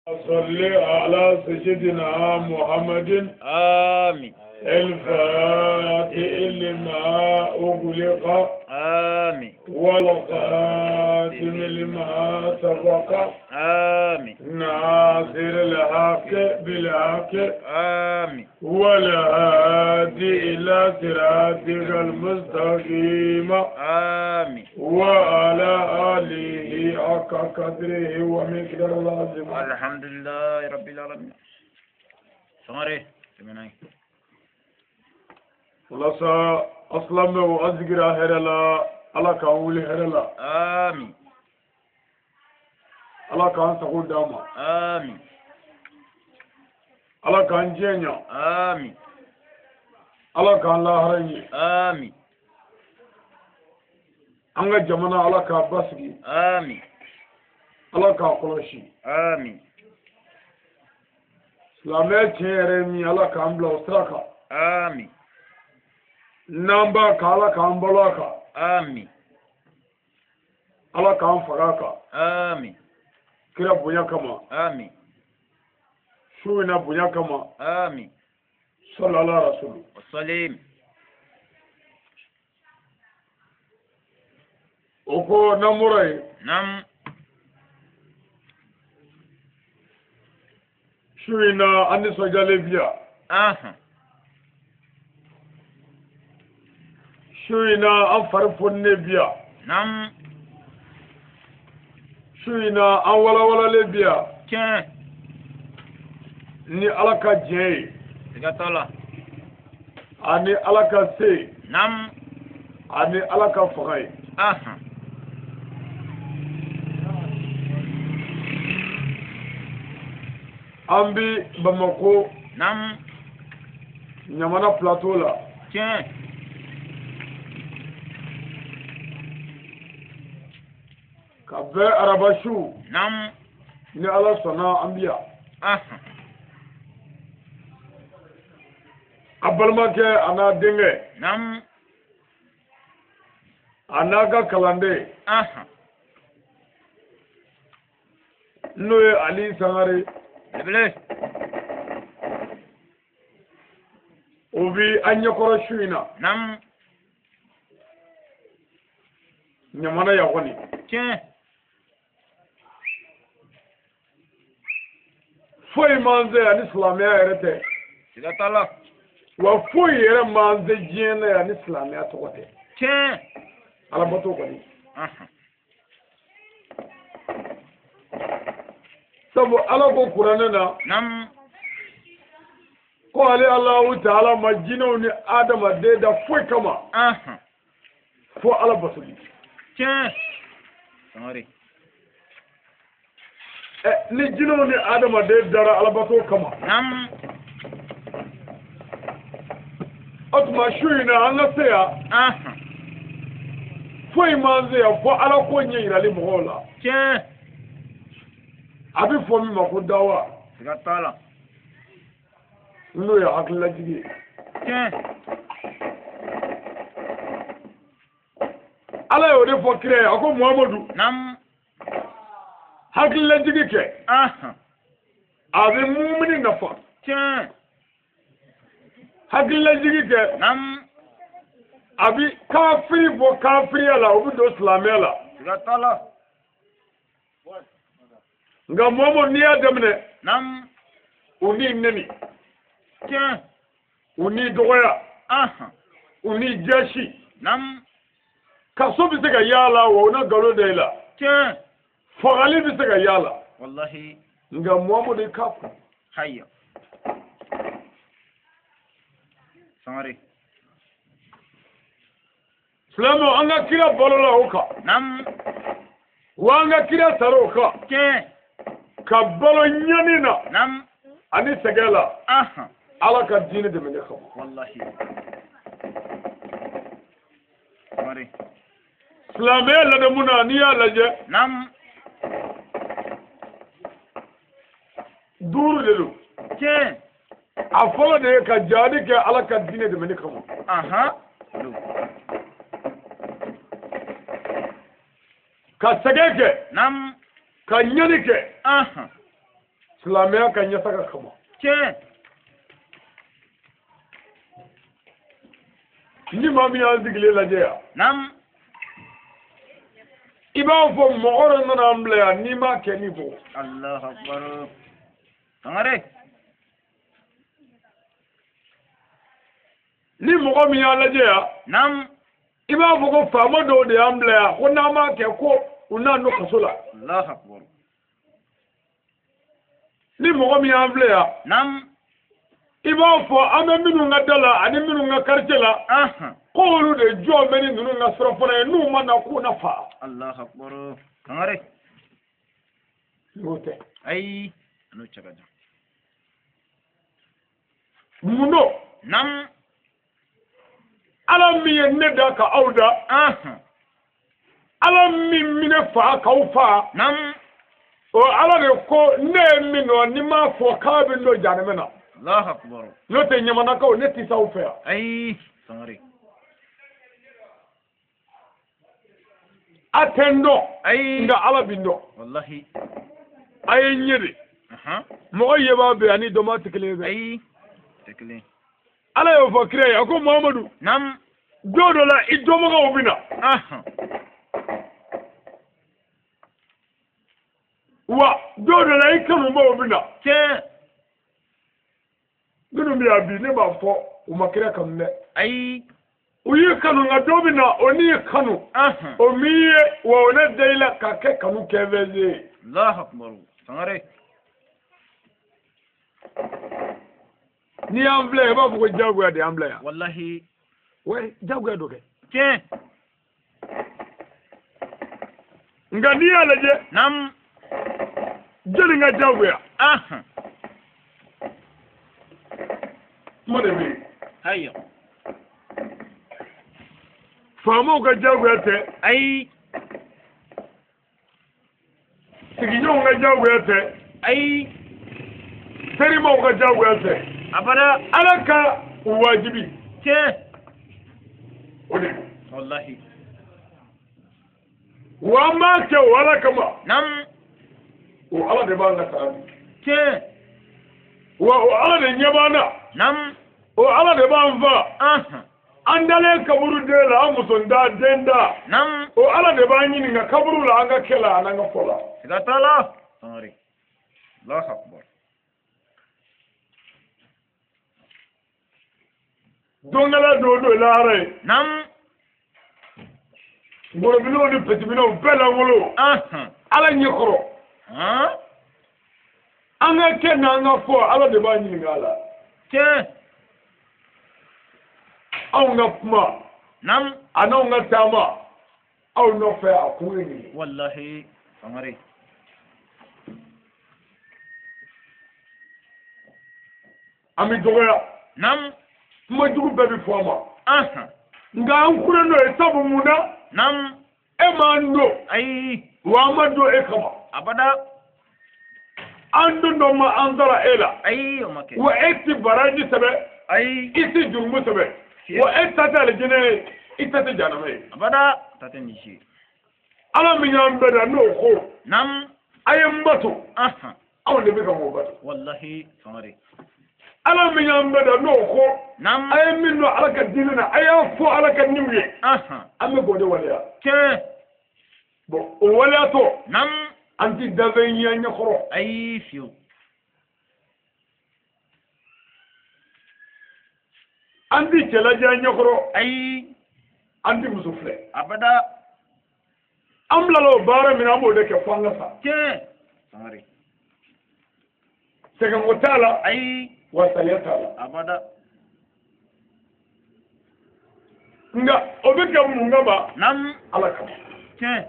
صل على سيدنا محمد. آمين. الفاتح لما أغلق. آمين. والخاتم لما سبق. آمين. ناصر الحق بالحق. آمين. والهادي إلى صراطك المستقيم. آمين. وعلى آله حق قدره ومقداره العظيم. الحمد لله رب العالمين. سماري تمناي. Walasa a silamɛw an sigira hɛrɛ la, Ala k'an wuli hɛrɛ la. آمين. Ala k'an sago d'an ma. آمين. Ala k'an diɲɛ ɲa. آمين. Ala k'an lahara ɲɛ. آمين. An ka jamana, Ala k'a basigi. آمين. Ala k'a kɔlɔsi. آمين. Silamɛya tiɲɛ yɛrɛ ye min ye, Ala k'an bila o sira kan. آمين. N'an b'a kan, Ala k'an balo a kan. آمين. Ala k'an faga a kan. آمين. Kira bonya kama. آمين. Su in na bonya kama. آمين. Salala rasulu. والسليم. O ko n'an bɔra yen, نعم. Su in na an nisɔndiyalen bi yan. آها. Su in na an fari foninen bi yan. نعم. Su in na an walawalalen bi yan. Tiɲɛ. Ni Ala ka diɲɛ ye. Siga t'a la. Ani Ala ka se. نعم. Ani Ala ka fanga ye. آها. An bi Bamako نعم. Ɲamana plateau la. Tiɲɛ. Ka bɛn araba su. نعم. Ni Ala sɔnna, an bi yan. آها. A balimakɛ a n'a denkɛ. نعم. A n'a ka kalanden. آها. N'o ye Ali Sangare. Belebele. O bi an ɲɛkɔrɔ su in na. نعم. Ɲamana yan kɔni. Tiɲɛ. Foyi m'an se yan ni silamɛya yɛrɛ tɛ. Siga t'a la. Wa foyi yɛrɛ m'an se diɲɛ na yan ni silamɛya tɔgɔ tɛ. Tiɲɛ. Alabato kɔni. آها. Sabu Ala ko kuranɛ na, نعم. Ko ale Alahu taala ma jinɛw ni adamaden da foyi kama آها. fo Ala batoli. Tiɲɛ. Sangare. Ɛ, ni jinɛw ni adamaden dara alabato kama, نعم. O tuma su in na an ka se yan, آها. Foyi m'an se yan fo Ala ko ɲɛ yirali mɔgɔw la. Tiɲɛ. A bɛ fɔ min ma ko dawa, Siga t'a la. N'o ye hakililajigi ye. Tiɲɛ. Ala y'o de fɔ kira ye, a ko Muhamadu, نعم. Hakililajigi kɛ, آها. A bɛ mumini nafa. Tiɲɛ. Hakililajigi kɛ, نعم. A bɛ kafiri bɔ kafiriya la, o bɛ don silamɛya la. Siga t'a la. Nka Muhamadu, n'i y'a daminɛ, نعم. U n'i neni, Tiɲɛ. U n'i dɔgɔya, آها. U n'i jasi. نعم. Kaso bɛ se ka y'a la, wa u na nkalon da i la. Tiɲɛ. Fagali bɛ se ka y'a la. والله. Nka Muhamadu, i k'a kun. Haya. Sangare. Silamɛw, an ka kira balola o kan. نعم. Wa an ka kira sara o kan. Tiɲɛ. Ka balo ɲani na نعم. ani sɛgɛn la, آها. Ala ka diinɛ dɛmɛni kama. والله. Sangare. Silamɛya ladamu na, n'i y'a lajɛ, نعم. Duuru de don. Tiɲɛ. A fɔlɔ de ye ka jihadi kɛ Ala ka diinɛ dɛmɛni kama. آها. Ka sɛgɛn kɛ, نعم. ka ɲani kɛ, آها. Silamɛya ka ɲɛtaga kama. Tiɲɛ. Ni maa min y'an sigilen lajɛ yan. Naam. I b'a fɔ mɔgɔ dɔ nana an bila yan n'i m'a kɛ ni fɔ. Allahu akbar. Sangare. Ni mɔgɔ min y'a lajɛ yan. Naam. I b'a fɔ ko faama dɔw de y'an bila yan ko n'an m'a kɛ ko u n'an don kaso la. Allahu akbar. Ni mɔgɔ min y'an filɛ yan. Naam. I b'a fɔ an bɛ minnu ka da la ani minnu ka quartier la. Ahan. Ko olu de jɔ bɛ ni ninnu ka sirafana ye n'u ma na k'u na fa. Allahu akbar. Sangare. N'o tɛ. Ayi. N'o cɛ ka jan. Mun don? Naam. Ala min ye ne da ka aw da. Ahan. Ala min minɛ fa k'aw fa. Naam. O Ala de ko ne ye min dɔn ni m'a fɔ k'a bɛ n don jahanama na. Allahu akbar. N'o tɛ ɲamanakaw ne tɛ s'aw fɛ yan. Ayi. Sangare. A tɛ n dɔn. Ayi. Nka Ala bɛ n dɔn. Wallahi. A ye n ye de. Ahan. Mɔgɔ yebaa bɛ yan ni dɔnbaa tɛ kelen ye dɛ. Ayi. Tɛ kelen ye. Ala y'o fɔ kira ye a ko Muhamadu. Naam. Don dɔ la i dɔnbagaw bɛ na. Ahan. Wa don dɔ la i kanubaw bɛ na. Tiɲɛ. Minnu bɛ yan bi ne b'a fɔ u ma kira kanu dɛ. Ayi. U y'i kanu nka dɔ bɛ na o n'i kanu. Ahan. O m'i ye wa o ne da i la ka kɛ kanu kɛfɛn ye. Allahu akbar. Sangare. N'i y'an filɛ i b'a fɔ ko diyagoya de y'an bila yan. Wallahi. Ouais, diyagoya dɔ kɛ. Tiɲɛ. Nka n'i y'a lajɛ. Naam. Jɔnni ka diyagoya? Ahan. Kuma de bɛ yen. Ayiwa. Faamaw ka diyagoya tɛ. Ayi. Sigiɲɔgɔnw ka diyagoya tɛ. Ayi. Terimaw ka diyagoya tɛ. Abada. Ala ka wajibi. Tiɲɛ. O de don. Wallahi. Wa an b'a kɛ o Ala kama. Naam. O Ala de b'an ka sara di. Tiɲɛ. Wa o Ala de ɲɛ b'an na. Naam. O Ala de b'an fa. Ahan. An dalen kaburu den la an muso da den da. Naam. O Ala de b'an ɲininka kaburu la an ka kɛ la an'an ka fɔ la. Siga t'a la. Sangare. Allahu akbar. Donkɛla dɔw don lahara ye. Naam. Ngɔlɔbilenw ni petibilenw bɛɛ lankolon. Ahan. Ala ɲɛ kɔrɔ. Han. An ka kɛ n'an ka fɔ Ala de b'a ɲininka a la. Tiɲɛ. Anw ka kuma. Naam. A n'anw ka taama aw nɔfɛ a kun ye nin ye. Wallahi. Sangare. An bɛ dɔgɔya. Naam. Kuma jugu bɛɛ bɛ fɔ an ma. Ahan. Nka an kulen don ye sabu mun na? Naam. E m'an don. Ayi. Wa an ma don e kama. Abada. An don dɔ ma an sara e la. Ayi o ma kɛ. Wa e ti baraji sɛbɛn. Ayi. I ti jurumu sɛbɛn. Wa e ta tɛ alijinɛ ye i ta tɛ jahanama ye. Abada. Ta tɛ nin si ye. Ala min y'an bɛɛ da n'o ko. Naam. A ye n bato. Ahan. Anw de bɛ ka mɔgɔ bato. Wallahi. Sangare. Ala min y'an bɛɛ da n'o ko. Naam. A ye min don Ala ka diinɛ na a y'a fɔ Ala ka niw ye. Ahan. An bɛ k'o de waleya. Tiɲɛ. Bon o waleyatɔ. Naam. An ti dafɛn ye an ɲɛkɔrɔ. Ayi fiyewu. An ti cɛ lajɛ an ɲɛkɔrɔ. Ayi. An ti muso filɛ. Abada. An bilala o baara min na an b'o de kɛ fo an ka sa. Tiɲɛ. Sangare. Sɛgɛnko t'a la. Ayi. Wa saliya t'a la. Abada. Nka o bɛ kɛ mun kama? Naam. Ala kama. Tiɲɛ.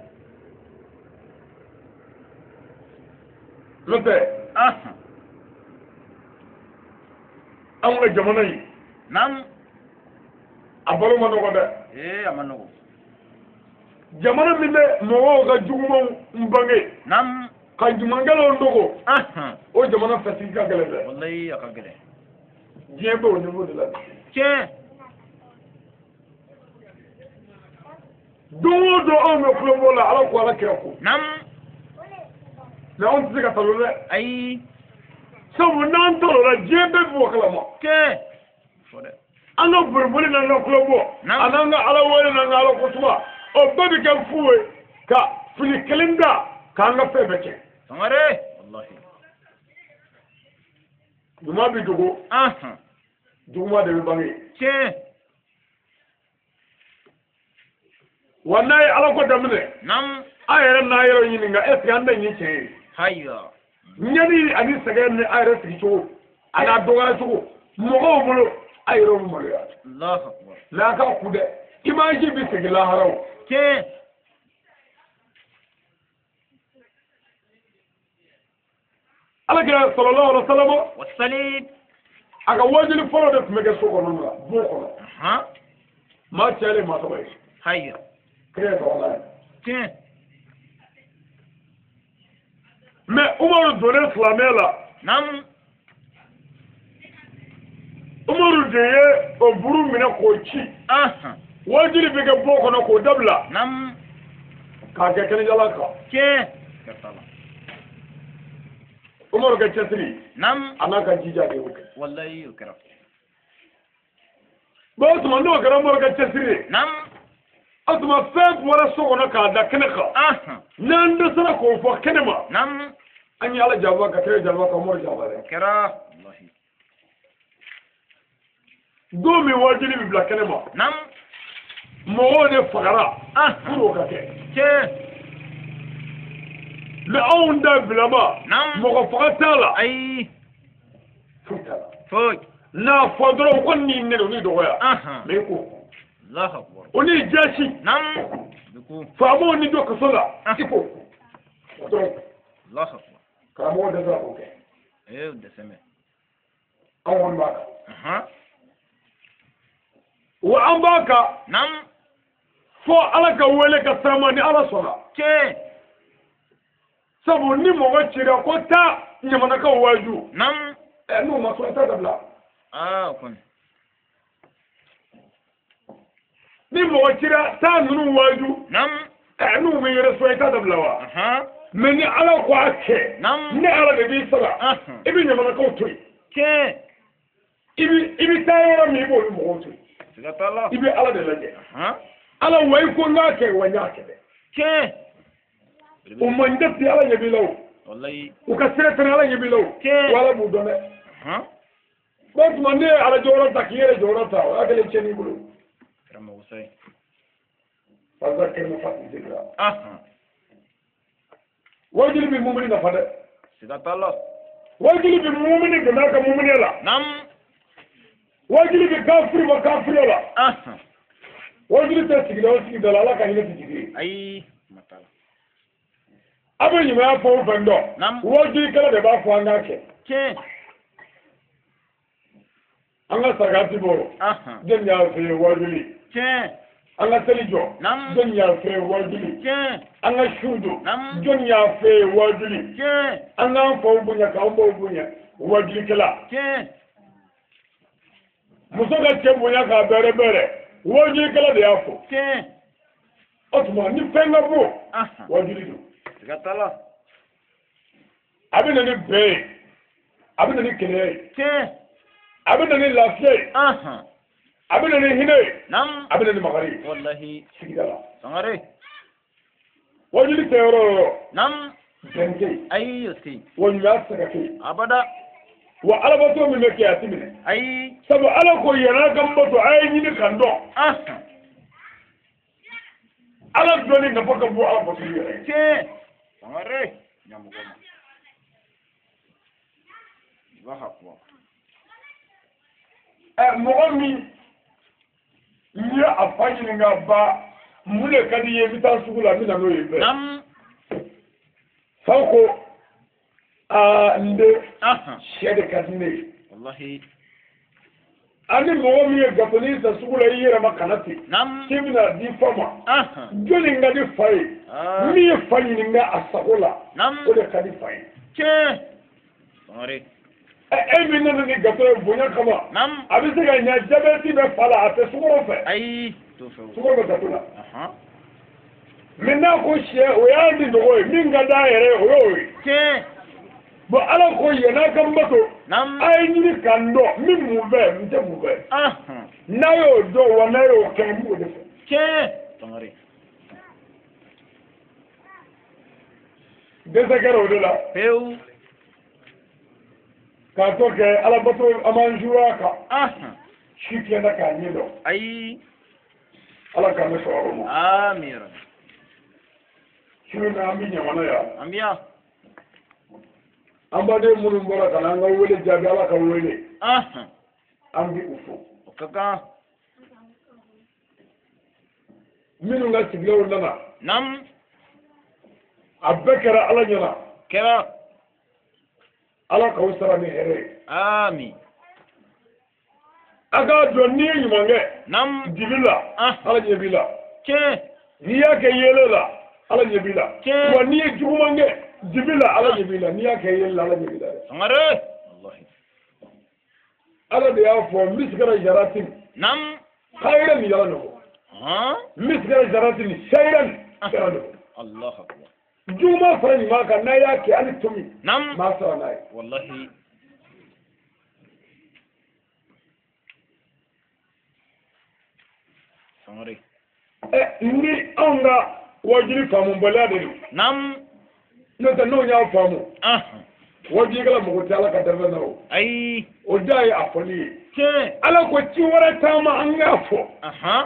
N'o tɛ. Ahan. Anw ka jamana in. Naam. A balo ma nɔgɔ dɛ. Ee a ma nɔgɔ. Jamana min bɛ mɔgɔw ka jugumanw bange. Naam. Ka ɲumankɛlaw dogo. Ahan. O jamana fɛtigi ka gɛlɛn dɛ. Wallahi a ka gɛlɛn. Diɲɛ bɛ o niveau de la. Tiɲɛ. Don o don anw bɛ kulon bɔ la Ala ko Ala kira ko. Naam. Mais anw tɛ se ka talon dɛ. Ayi. Sabu n'an taara o la diɲɛ bɛɛ b'o kalama. Tiɲɛ. Fɔ dɛ. An ka boliboli n'an ka kulobɔ Naam. a n'an ka ala wele n'an ka ala kosuma o bɛɛ bɛ kɛ fu ye ka fini kelen da k'an ka fɛn bɛɛ kɛ. Sangare. Wallahi. Ɲuman bɛ dogo, Ahan. juguman de bɛ bange. Tiɲɛ. Wa n'a ye ala ko daminɛ, Naam. an yɛrɛ n'an yɛrɛ ɲininka est ce que an tɛ nin tiɲɛ ye? Haya. Ɲɛni ani sɛgɛn ni a yɛrɛ sigi cogo a n'a dɔgɔya cogo mɔgɔw bolo a yɛrɛ bɛ maloya. Allahu akbar. Mais a ka ku dɛ, image bɛ segin lahara o. Tiɲɛ. Ala kira sallallahu alaihi wa sallam Wasalim. a ka wajuli fɔlɔ de tun bɛ kɛ so kɔnɔ la, bon kɔnɔ. Ahan. Maa cɛlen maa tɔgɔ ye. Haya. Kira ye tɔgɔ la ye. Tiɲɛ. Mais Umaru donnen silamɛya la, Naam. Umaru de ye o buru minɛ k'o ci. Ahan. Wajuli bɛ kɛ bon kɔnɔ k'o dabila Naam. k'a kɛ kɛnɛjalan kan. Tiɲɛ. Ka t'a la. Umaru ka cɛsiri Naam. a n'a ka jija de y'o kɛ. Wallahi o kɛra. Bon, o tuma n'o kɛra Umaru ka cɛsiri ye, Naam. o tuma fɛn bɔra so kɔnɔ k'a da kɛnɛ kan. Ahan. N'an dɛsɛra k'o fɔ kɛnɛ ma, Naam. an ye Ala janfa ka kira janfa ka Umaru janfa dɛ. O kɛra. Wallahi. Don min wajuli bɛ bila kɛnɛ ma, Naam. mɔgɔw de fagara Ahan. pour o ka kɛ. Tiɲɛ. Mais anw da bilama, Naam. mɔgɔ faga t'a la, Ayi. foyi t'a la. Foyi. N'a fɔ dɔrɔn u kɔni n'i nɛni u n'i dɔgɔya. Ahan. Mais i ko Allahu akbar. o n'i jasi, Naam. Duku. faamaw n'i jɔ kaso la, Ah. i ko o dɔrɔn. Allahu akbar. Karamɔgɔ dɛsɛra k'o kɛ. Eh, o dɛsɛ mɛ. Anw kɔni b'a kan. Ahan. Wa an b'a kan Naam. fo Ala ka wele ka s'a ma ni Ala sɔnna. Tiɲɛ. Sabu ni mɔgɔ cira ko taa ɲamanakaw waaju, Naam. ɛ n'u ma sɔn i t'a dabila. Ah, o kɔni. Ni mɔgɔ cira taa ninnu waaju, Naam. ɛ n'u ma yɛrɛ sɔn i t'a dabila wa? Ahan. Mais ni Ala ko a kɛ, Naam. ne Ala de b'i sara, Ahan. i bɛ ɲamanakaw to yen. Tiɲɛ. I bɛ taa yɔrɔ min i b'olu mɔgɔw to yen. Siga t'a la. I bɛ Ala de lajɛ. Ahan. Ala wa i ko n k'a kɛ wa n y'a kɛ dɛ. Tiɲɛ. O man jate Ala ɲɛ b'i la o. Wallahi. U ka sira tɛnɛ Ala ɲɛ b'i la o. Tiɲɛ. Wa Ala b'u dɔn dɛ. Ahan. Bon, tuma ne ye Ala jɔyɔrɔ ta k'i yɛrɛ jɔyɔrɔ ta, o y'a kɛlen tiɲɛni bolo. Kɛra mago sa ye. Fasa kɛmɛ fa tun tɛ la. Ahan. Wajuli bɛ mumuni nafa dɛ. Siga t'a la. Wajuli bɛ mumuni dɛmɛ a ka mumuniya la. Naam. Wajuli bɛ kafiri bɔ kafiriya la. Ahan. Wajuli tɛ sigida o sigida la, Ala ka hinɛ tɛ jigin yen. Ayi. Kuma t'a la. A bɛ ɲumanya fɛn o fɛn dɔn. Naam. Wajulikɛla de b'a fɔ an k'a kɛ. Tiɲɛ. An ka sarakati bɔ. Ahan. Jɔnni y'a fɛ yen wajuli? Tiɲɛ. An ka seli jɔ. Naam. Jɔnni y'a fɛ yen wajuli? Tiɲɛ. An ka su don. Naam. Jɔnni y'a fɛ yen wajuli? Tiɲɛ. An k'an faw bonya k'an baw bonya wajulikɛla. Tiɲɛ. Muso ka cɛ bonya k'a bɛrɛ bɛrɛ, wajulikɛla de y'a fɔ. Tiɲɛ. O tuma ni fɛn ka bon, Ahan. wajuli don. Siga t'a la. A bɛ na ni bɛn ye, a bɛ na ni kɛnɛya ye, Tiɲɛ. a bɛ na ni lafiya ye, Ahan. a bɛ na ni hinɛ ye, Naam. a bɛ na ni makari ye Wallahi. sigida la. Sangare. Wajuli tɛ yɔrɔ o yɔrɔ, Naam. bɛn tɛ yen, Ayi, o tɛ yen. wa ɲumanya tɛ se ka kɛ yen, Abada. wa alabato min bɛ kɛ a ti minɛ. Ayi. Sabu Ala ko yɛrɛ ka n bato, a ye ɲini ka n dɔn. Ahan. Ala dɔnni nafa ka bon Ala batoli yɛrɛ ye. Tiɲɛ. Sangare. Ɲamɔgɔ ma. Allahu akbar. Ɛ mɔgɔ min n'i ye a fa ɲininka ba mun de ka di i ye, n bɛ taa sugu la, n bɛ na n'o ye fɛ. Naam. Fa ko aa n den, Ahan. sɛ de ka di ne ye. Wallahi. Ani mɔgɔ min ye gatonin san sugu la i yɛrɛ ma kana ten, Naam. k'i bɛna di fa ma, Ahan. jɔnni ka di fa ye? Ah. Min ye fa ɲininka a sago la, Naam. o de ka di fa ye. Tiɲɛ. Sangare. Ɛ e min nana ni gato ye bonya kama, Naam. a bɛ se ka ɲɛ jabɛti bɛ fa la, a tɛ sukaro fɛ. Ayi. T'o fɛ o. Sukaro bɛ gato la. Ahan. Mais n'a ko sɛ, o y'a ni nɔgɔ ye, min ka d'a yɛrɛ ye o y'o ye. Tiɲɛ. Bon ala ko yɛlɛ ka n bato a ye ɲini ka n dɔn n bɛ mun fɛ n tɛ mun fɛ n'a y'o dɔn wa n'a y'o kɛ n b'o de fɛ. Tiɲɛ. Sangare. Dɛsɛ kɛra o de la. Pewu. K'a to kɛ alabato an b'an zuwa a kan. Si tiɲɛna k'a ɲɛ dɔn. Ayi. Ala k'an bɛ sɔrɔ o ma. Amiina. Su in na an bɛ ɲamana yan. An bɛ yan. An baden minnu bɔra ka na an ka wele jaabi ala ka wele. An bɛ u fo. O ka kan. Minnu ka sigilenw nana. Naamu. A bɛɛ kɛra ala ɲɛna. Kɛra. Ala k'aw sara ni hɛrɛ ye. Ami. A k'a dɔn n'i ye ɲuman kɛ. Naamu. Dibi la. Ala ɲɛ b'i la. Tiɲɛ. N'i y'a kɛ yeelen la ala ɲɛ b'i la. Tiɲɛ. Wa n'i ye juguman kɛ dibi la ala ɲɛ b'i la n'i y'a kɛ yeelen la ala ɲɛ b'i la dɛ. Sangare. Walahi. Ala de y'a fɔ misikala jaratin. Naamu. Hayiran yala ne ko. Misikala jaratin sayiran yala ne ko. Allahu akbar. Juguman fara ɲuman kan n'a y'a kɛ hali tomi. Naamu. Maa sara n'a ye. Walahi. Sangare. Ni anw ka wajuli faamubaliya de don. Naamu. N'o tɛ n'o y'a faamu. Wajulikɛla mago tɛ ala ka dɛmɛ na o. Ayi. O da ye a fɔli ye. Tiɲɛ. Ala ko ci wɛrɛ t'an ma an k'a fɔ.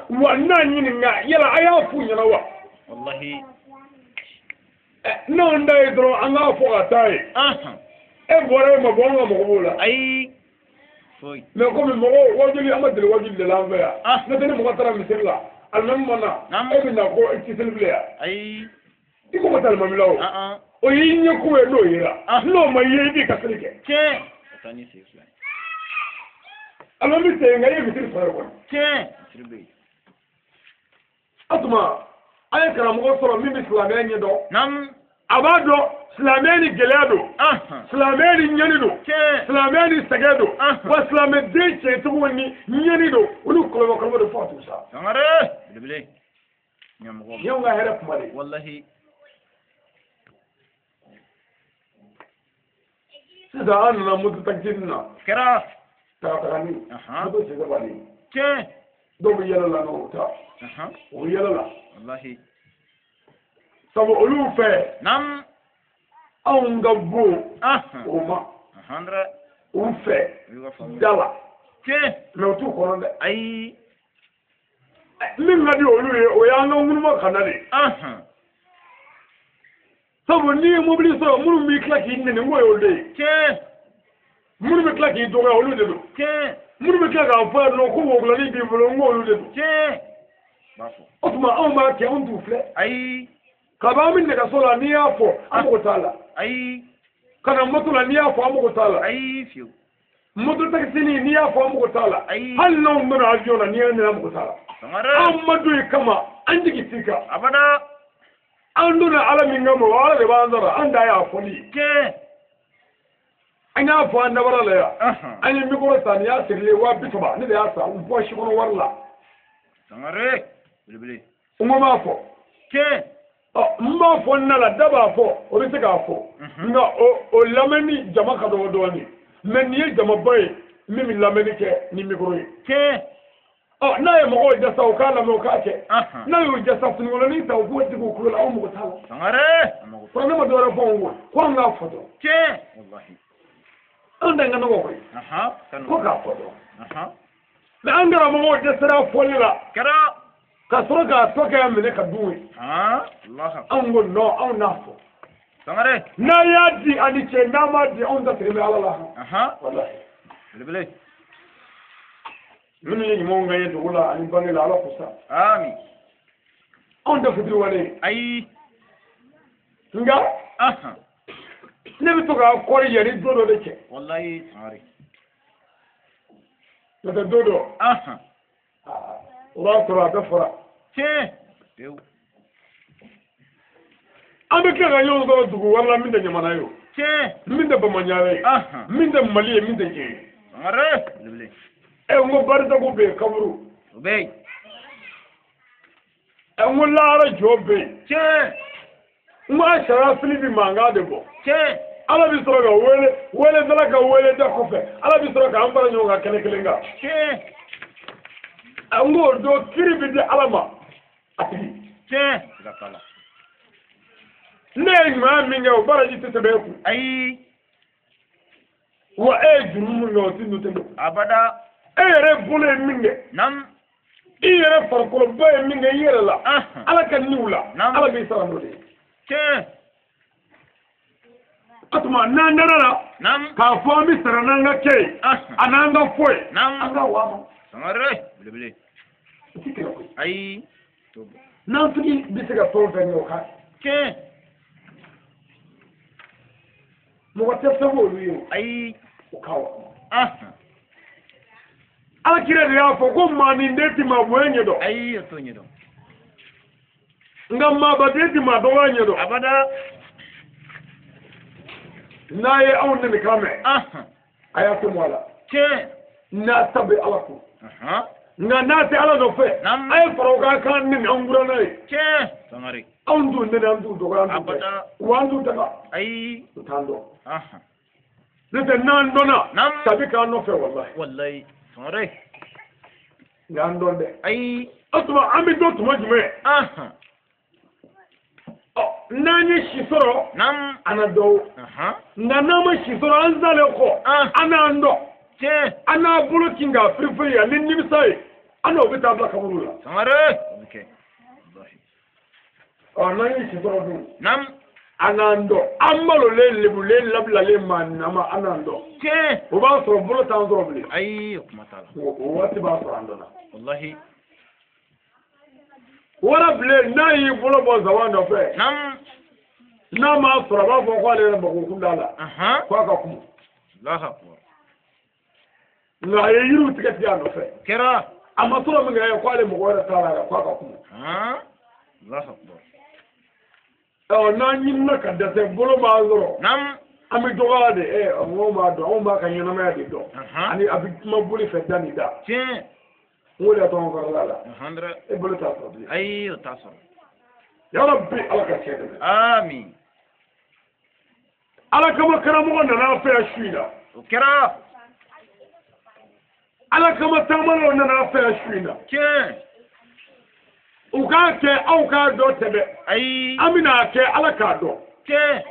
Wa n'a ɲininka yala a y'a f'u ɲɛna wa. Walahi. N'anw da ye dɔrɔn an k'a fɔ ka taa ye. E bɔra e ma bɔ an ka mɔgɔ b'o la. Ayi. Foyi. Mɛ komi mɔgɔw wajuli an ma deli wajuli de la an fɛ yan. N'o tɛ ni mɔgɔ taara misiri la alimami ma na e bɛ na ko i tɛ seli bilen yan. Ayi. I ko ka taa alimami la o. O y'i ɲɛkun ye n'o yera. N'o ma ye i b'i ka seli kɛ. Tiɲɛ. Ka taa ni sen fila ye. Alimami tɛ yen nka i ye misiri sɔrɔ yen kɔni. Tiɲɛ. Misiri bɛ yen. O tuma an ye karamɔgɔ sɔrɔ min bɛ silamɛya ɲɛdɔn. Naamu. A b'a dɔn silamɛya ni gɛlɛya don. Silamɛya ni ɲɛni don. Tiɲɛ. Silamɛya ni sɛgɛn don. Wa silamɛden cɛtigiw ni ɲɛni don olu kɔlɔlɔ kɔlɔlɔ de fo ka t'u sa. Sangare. Belebele. Ɲɛmɔgɔ. Nin y'anw ka hɛrɛ kuma de ye. Walahi. Sisan an nana moto takisini na. Kɛra. Tagatagani. Moto sen saba de ye. Tiɲɛ. Dɔw bɛ yɛlɛ la n'o ta. O bɛ yɛlɛ la. Walahi. Sabu olu fɛ. Naamu. Anw ka bon. O ma. U fɛ. Da la. Tiɲɛ. Mɛ u t'u kɔnɔ dɛ. Ayi. Min ka di olu ye o y'an ka ŋunuma kana de ye. Sabu n'i ye mobili sɔrɔ minnu b'i tila k'i nɛni n ko y'olu de ye. Tiɲɛ. Minnu bɛ tila k'i dɔgɔya olu de don. Tiɲɛ. Minnu bɛ tila k'a fɔ yan nɔ ko wogulani b'i bolo n ko olu de don. Tiɲɛ. O tuma anw b'a kɛ anw t'u filɛ. Ayi. Kabi an bɛ nɛgɛso la n'i y'a fɔ an mago t'a la. Ayi. Ka na moto la n'i y'a fɔ an mago t'a la. Ayi fiyewu. Moto takisini n'i y'a fɔ an mago t'a la. Ayi. Hali n'anw donna avion na n'i y'a nɛni an mago t'a la. Sangare. Anw ma don i kama an jigi t'i kan. Abada. An donna ala min kama o ala de b'an sara an da y'a fɔli ye. Tiɲɛ. An y'a fɔ an dabara la yan. An ye mikoro san nin y'a sirilen 30,000 ne de y'a san n bɔ si kɔnɔ wari la. Sangare. Belebele. N ko n b'a fɔ. Tiɲɛ. Ɔ n b'a fɔ n na la da b'a fɔ o bɛ se k'a fɔ. Nka o lamɛnni jama ka dɔgɔ dɔɔnin. Mɛ nin ye jamaba ye min bɛ lamɛnni kɛ ni mikoro ye. Tiɲɛ. Ɔ n'a ye mɔgɔw jasa u k'a lamɛn u k'a kɛ. N'a y'u jasa finikoloni ta u k'o digi u tulo la anw mago t'a la. Sangare. Kuranɛ ma dɔwɛrɛ fɔ anw kɔ ko an k'a fɔ dɔrɔn. Tiɲɛ. Walahi. Anw tɛ n ka nɔgɔ koyi. Ko k'a fɔ dɔrɔn. Mɛ an karamɔgɔw dɛsɛra fɔli la. Kɛra. Ka sɔrɔ k'a tɔ kɛ minɛ ka dun ye. Anw ko non anw n'a fɔ. Sangare. N'a y'a di a ni cɛ n'a m'a di anw ta tigɛ bɛ ala la. Walahi. Belebele. Minnu ye ɲumanw kɛ ye dugu la ani bange la ala ko sa. Ami. Anw tɛ fitiriwale ye. Ayi. Nka. Ne bɛ to k'a kɔri yanni don dɔ de cɛ. Walahi Sangare. N'o tɛ don dɔ. O b'a sɔrɔ a bɛɛ fɔra. Tiɲɛ. Pewu. An bɛ tila ka ɲɔgɔn sɔrɔ dugu wɛrɛ la min tɛ Ɲamana ye o. Tiɲɛ. Min tɛ Bamaɲarɛ ye. Min tɛ Mali ye min tɛ diɲɛ ye. Sangare. Belebele. Ɛ n ko baritago bɛ yen kaburu. O bɛ yen. Ɛ n ko lahara jɔ bɛ yen. Tiɲɛ. N ko a sariya fili bɛ mankan de bɔ. Tiɲɛ. Ala bɛ sɔrɔ ka wele wele dala ka wele da kɔfɛ Ala bɛ sɔrɔ k'an fara ɲɔgɔn kan kɛnɛ kelen kan. Tiɲɛ. An k'o don kiri bɛ di Ala ma a tigi. Tiɲɛ. Siga t'a la. Ne ye ɲumanya min kɛ o baraji tɛ tɛmɛ e kun. Ayi. Wa e ye juru min kɛ o ti nɔ tɛmɛ. Abada. E yɛrɛ bolo ye min kɛ. Naam. I yɛrɛ farikoloba ye min kɛ i yɛrɛ la. Ala ka niw la. Naam. Ala b'i sara n'o de ye. Tiɲɛ. O tuma n'an dara la. Naam. K'a fɔ an bɛ sara n'an ka kɛ ye. A n'an ka fɔ ye. Naam. An ka wa ma. Sangare. Belebele. O ti kɛlɛ koyi. Ayi. Nafigi bɛ se ka fɛn o fɛn kɛ o ka. Tiɲɛ. Mɔgɔ tɛ fɛn k'olu ye o. Ayi. O ka wa. Ala kira de y'a fɔ ko maaninden ti maa bonya ɲɛ dɔn. Ayi, o t'o ɲɛ dɔn. Nka maabaden ti maa dɔgɔya ɲɛ dɔn. Abada. N'a ye anw neni kan mɛn. A y'a to mɔ a la. Tiɲɛ. N'a ta bɛ Ala kun. Nka n'a tɛ Ala nɔfɛ. Naam. A ye fara o kan k'an neni an buran n'a ye. Tiɲɛ. Sangare. Anw t'u neni an t'u dɔgɔya an t'u Abada. kɛ. Wa an t'u daga. Ayi. U t'an dɔn. N'o tɛ n'an dɔnna. Naam. Tabi k'an nɔfɛ walahi. Walayi. Sangare. Nka an dɔn dɛ. Ayi. O tuma an bɛ dɔn tuma jumɛn? Ɔ n'an ye si sɔrɔ. Naam. An na dɔn. Nka n'an ma si sɔrɔ an salen kɔ. An n'an dɔn. Tiɲɛ. An n'a bolo kin k'a firifiri ani nimisa ye. An n'o bɛ taa bila kaburu la. Sangare. O bɛ kɛ. Walahi. Ɔ n'an ye si sɔrɔ dun. Naam. An n'an dɔn. An malolen lebulen labilalen maa nama an n'an dɔn. Tiɲɛ. O b'a sɔrɔ bolo t'an sɔrɔ bilen. Ayi, o kuma t'a la. O waati b'a sɔrɔ an dɔnna. Walahi. Wara bilen n'a y'i bolo bɔ zaban nɔfɛ. Naam. N'a m'a sɔrɔ a b'a fɔ k'ale yɛrɛ mako kun t'a la. K'a ka kun. Allahu akbar. Nka a ye yiriw tigɛ tigɛ a nɔfɛ. Kɛra. A ma sɔrɔ min kɛ k'ale mɔgɔ wɛrɛ t'a la yɛrɛ k'a ka kun. Allahu akbar. Ɔ n'an ɲinina ka dɛsɛ bolo b'an sɔrɔ. Naam. An bɛ dɔgɔya de ɛ mɔgɔw b'a dɔn anw b'a ka ɲɛnamaya de dɔn. Ani a bɛ kuma boli fɛ da ni da. Tiɲɛ. N ko de y'a to an farala la. Alhamdulillah. E bolo t'a sɔrɔ bilen. Ayi, o t'a sɔrɔ. Ya Rabbi Ala ka tiɲɛ dɛmɛ. Amin. Ala kama karamɔgɔ nana a fɛ yan su in na. O kɛra. Ala kama taamalaw nana a fɛ yan su in na. Tiɲɛ. U k'a kɛ aw k'a dɔn tɛ dɛ. Ayi. An bɛna a kɛ Ala k'a dɔn. Tiɲɛ.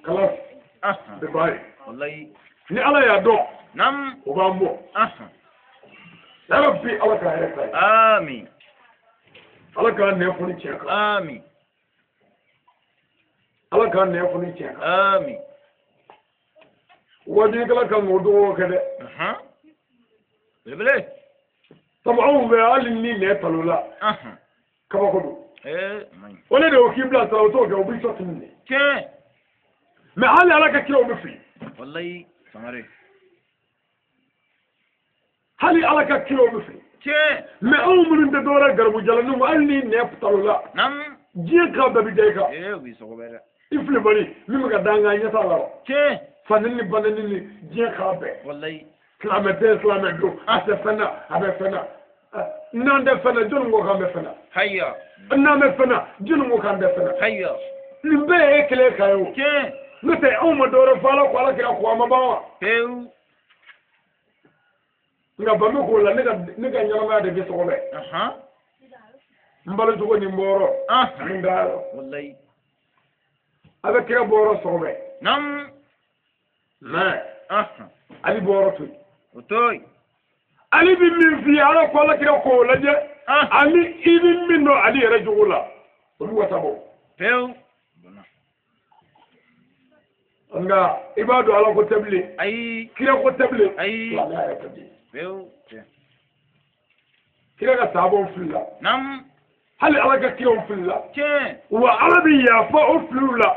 Kalas. Bɛ ban ye. Walayi. Ni Ala y'a dɔn. Naam. O b'an bɔ. Ya Rabbi Ala ka hɛrɛ k'a ye. Amin. Ala k'a nɛ fɔ ni tiɲɛ kan. Amin. Ala k'a nɛ fɔ ni tiɲɛ kan. Amin. Wajibilikɛla kan k'o dugawu kɛ dɛ. Belebele. Sabu anw fɛ hali ni nɛ talola. Kabako don. Man ɲi. O de y'o k'i bila sira o t'o kɛ o b'i sɔn tuguni de. Tiɲɛ. Mɛ hali Ala ka kiraw bɛ fili. Walayi Sangare. Hali Ala ka kiraw bɛ fili. Tiɲɛ. Mɛ anw minnu tɛ dɔwɛrɛ garibu jalaninw hali ni nɛ talola. Naam. Diɲɛ kan bɛɛ bɛ da i kan. O b'i sɔgɔbɛ dɛ. I filibali min bɛ ka da an kan ɲɛ t'a la wa. Tiɲɛ. Faneni ni baneni ni diɲɛ kan bɛɛ. Walayi. Silamɛ den silamɛ don a tɛ fɛn na a bɛ fɛn na. N'an tɛ fɛn na jɔnni ko k'an bɛ fɛn na. Haya. N'an bɛ fɛn na jɔnni ko k'an tɛ fɛn na. Haya. Nin bɛɛ ye e kelen kan ye o. Tiɲɛ. N'o tɛ anw ma dɔwɛrɛ fɔ Ala ko Ala kira ko an ma ban wa. Pewu. Nka ban bɛ k'o la ne ka ɲɛnamaya de bɛ sɔgɔbɛ. N balocogo ni n bɔyɔrɔ. Ani n dayɔrɔ. Walayi. A bɛ kira bɔyɔrɔ sɔgɔbɛ. Naam. Mɛ. Ali bɔyɔrɔ to yen. O to yen. Ali bɛ min f'i ye Ala ko Ala kira k'o lajɛ. Ani i bɛ min dɔn Ali yɛrɛ jogo la olu wasa bɔ. Pewu. Nka i b'a dɔn Ala ko tɛ bilen. Ayi. Kira ko tɛ bilen. Ayi. Silamɛya yɛrɛ tɛ bilen. Pewu. Kira ka saabaw filila. Naam. Hali Ala ka kiraw filila. Tiɲɛ. Wa Ala bɛ yafa o filiw la.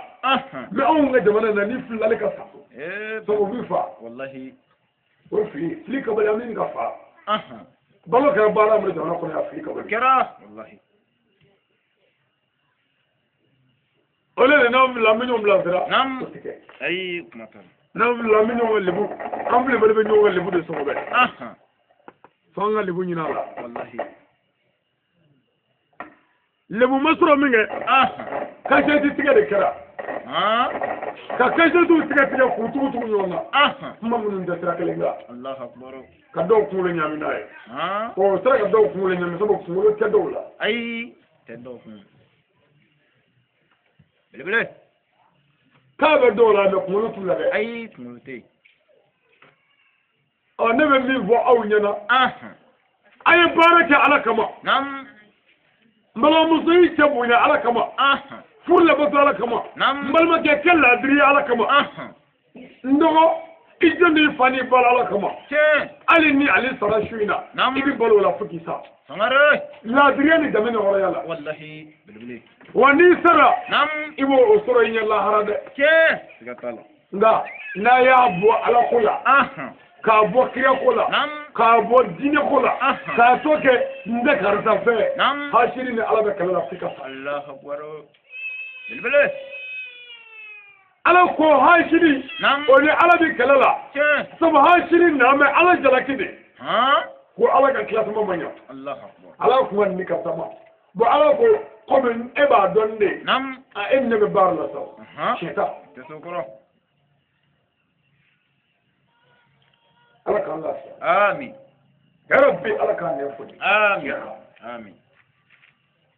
Mɛ anw ka jamana na ni filila ale ka sa. Sabu o b'i fa. Walahi. O fili fili kabali an bɛ nin ka fa. Balo kɛra baara min jamana kɔnɔ yan fili kabali. Kɛra. Walahi. O de n'an filila an bɛ ɲɔgɔn bilasira. Naam. O tɛ kɛ. Ayi kuma t'a la. N'an filila an bɛ ɲɔgɔn ka lebu an filibali bɛ ɲɔgɔn ka lebu de sɔgɔbɛ. Fo an ka lebu ɲini a la. Walahi. Lebu ma sɔrɔ min kɛ. Kasɛti tigɛ de kɛra. Ka kasɛtiw tigɛ tigɛ k'u tugu tugu ɲɔgɔn na. Kuma minnu tɛ sira kelen kan. Allahu akbar. Ka dɔw kunkolo ɲami n'a ye. O sera ka dɔw kunkolo ɲami sabu kunkolo tɛ dɔw la. Ayi tɛ dɔw kun. Belebele. K'a bɛ dɔw la mɛ kunkolo t'u la dɛ. Ayi kunkolo tɛ yen. Ɔ ne bɛ min fɔ aw ɲɛna. A ye baara kɛ Ala kama. Naam. N balimamuso y'i cɛ bonya Ala kama. Furu labato Ala kama. Naam. N balimakɛ kɛ laadiri ye Ala kama. N dɔgɔ i jɔn n'i fa n'i ba la Ala kama. Tiɲɛ. Hali ni ale sara su in na. Naam. I bɛ balo o la fo k'i sa. Sangare. Laadiriya ni danbe ni hɔrɔnya la. Wallahi belebele. Wa n'i sara. Naam. I b'o o sɔrɔ i ɲɛ lahara dɛ. Tiɲɛ. Siga t'a la. Nka n'a y'a bɔ Ala ko la. K'a bɔ kira ko la. Naam. K'a bɔ diinɛ ko la. K'a to kɛ n tɛ karisa fɛ. Naam. Hasiri ni Ala bɛ kɛlɛ la f'i ka sa. Allahu akbar. Belebele. Ala ko hasiri. Naam. O ni Ala bɛ kɛlɛ la. Tiɲɛ. Sabu hasiri na mɛ Ala jalaki de. Ko Ala ka classement ma ɲa. Allahu akbar. Ala kuma ni karisa ma. Bon Ala ko komi e b'a dɔn de. Naam. A e ni ne bɛ baara la sa. Tiɲɛ t'a. Tɛ s'o kɔrɔ. Ala k'an lafiya. Amin. Ya Rabbi Ala k'an ɲɛ foli. Amin. Amin.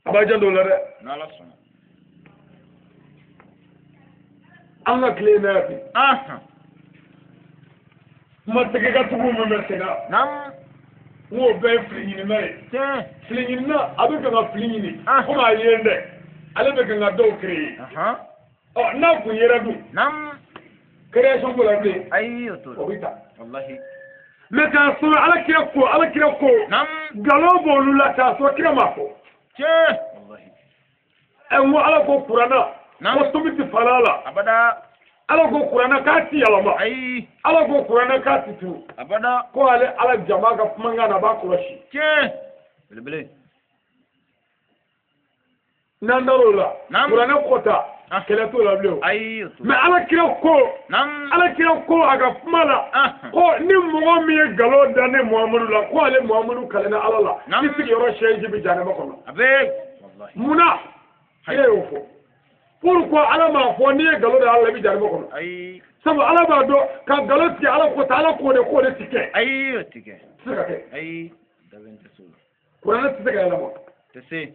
A b'a janto o la dɛ. N'Ala sɔnna. An ka tile in na yan bi. Kuma tɛgɛ ka tugu min bɛ sen na. Naam. N k'o bɛɛ ye fili ɲinina ye. Tiɲɛ. Fili ɲinina a bɛ kan ka fili ɲini. Komi a ye dɛ. Ale bɛ kan ka dɔw créer. Ɔ n'a kun yera dun. Naam. Création ko la bilen. Ayi o t'o la. O bɛ ta. Wallahi. Mais k'a sɔrɔ Ala kira ko Ala kira ko. Naam. Nkalon b'olu la k'a sɔrɔ kira ma fɔ. Tiɲɛ. Wallahi. Ɛ n ko Ala ko kuranna. Naam. Ko tomi ti fara a la. Abada. Ala ko kuranna k'a ti yɛlɛma. Ayi. Ala ko kuranna k'a ti tunu. Abada. Ko ale Ala jama ka kumakan na a b'a kɔlɔsi. Tiɲɛ. Belebele. N'an dar'o la. Naam. Kuranɛ kɔta. Kɛlɛ t'o la bilen o. Ayi o t'o la. Mais Ala kira ko. Naam. Ala kira ko a ka kuma la. Ko ni mɔgɔ min ye nkalon da ne Muhamadu la ko ale Muhamadu kalenna Ala la. Naam. I sigiyɔrɔ siège bɛ jahanama kɔnɔ. A bɛ. Wallahi. Munna? Kira y'o fɔ. Pourquoi Ala m'a fɔ n'i ye nkalon da Ala la i bɛ jahanama kɔnɔ? Ayi. Sabu Ala b'a dɔn ka nkalon tigɛ Ala ko ta Ala k'o de k'o de ti kɛ. Ayi o ti kɛ. Ti se ka kɛ. Ayi. Dabɛn tɛ s'o la. Kuranɛ tɛ se ka yɛlɛma. Tɛ se.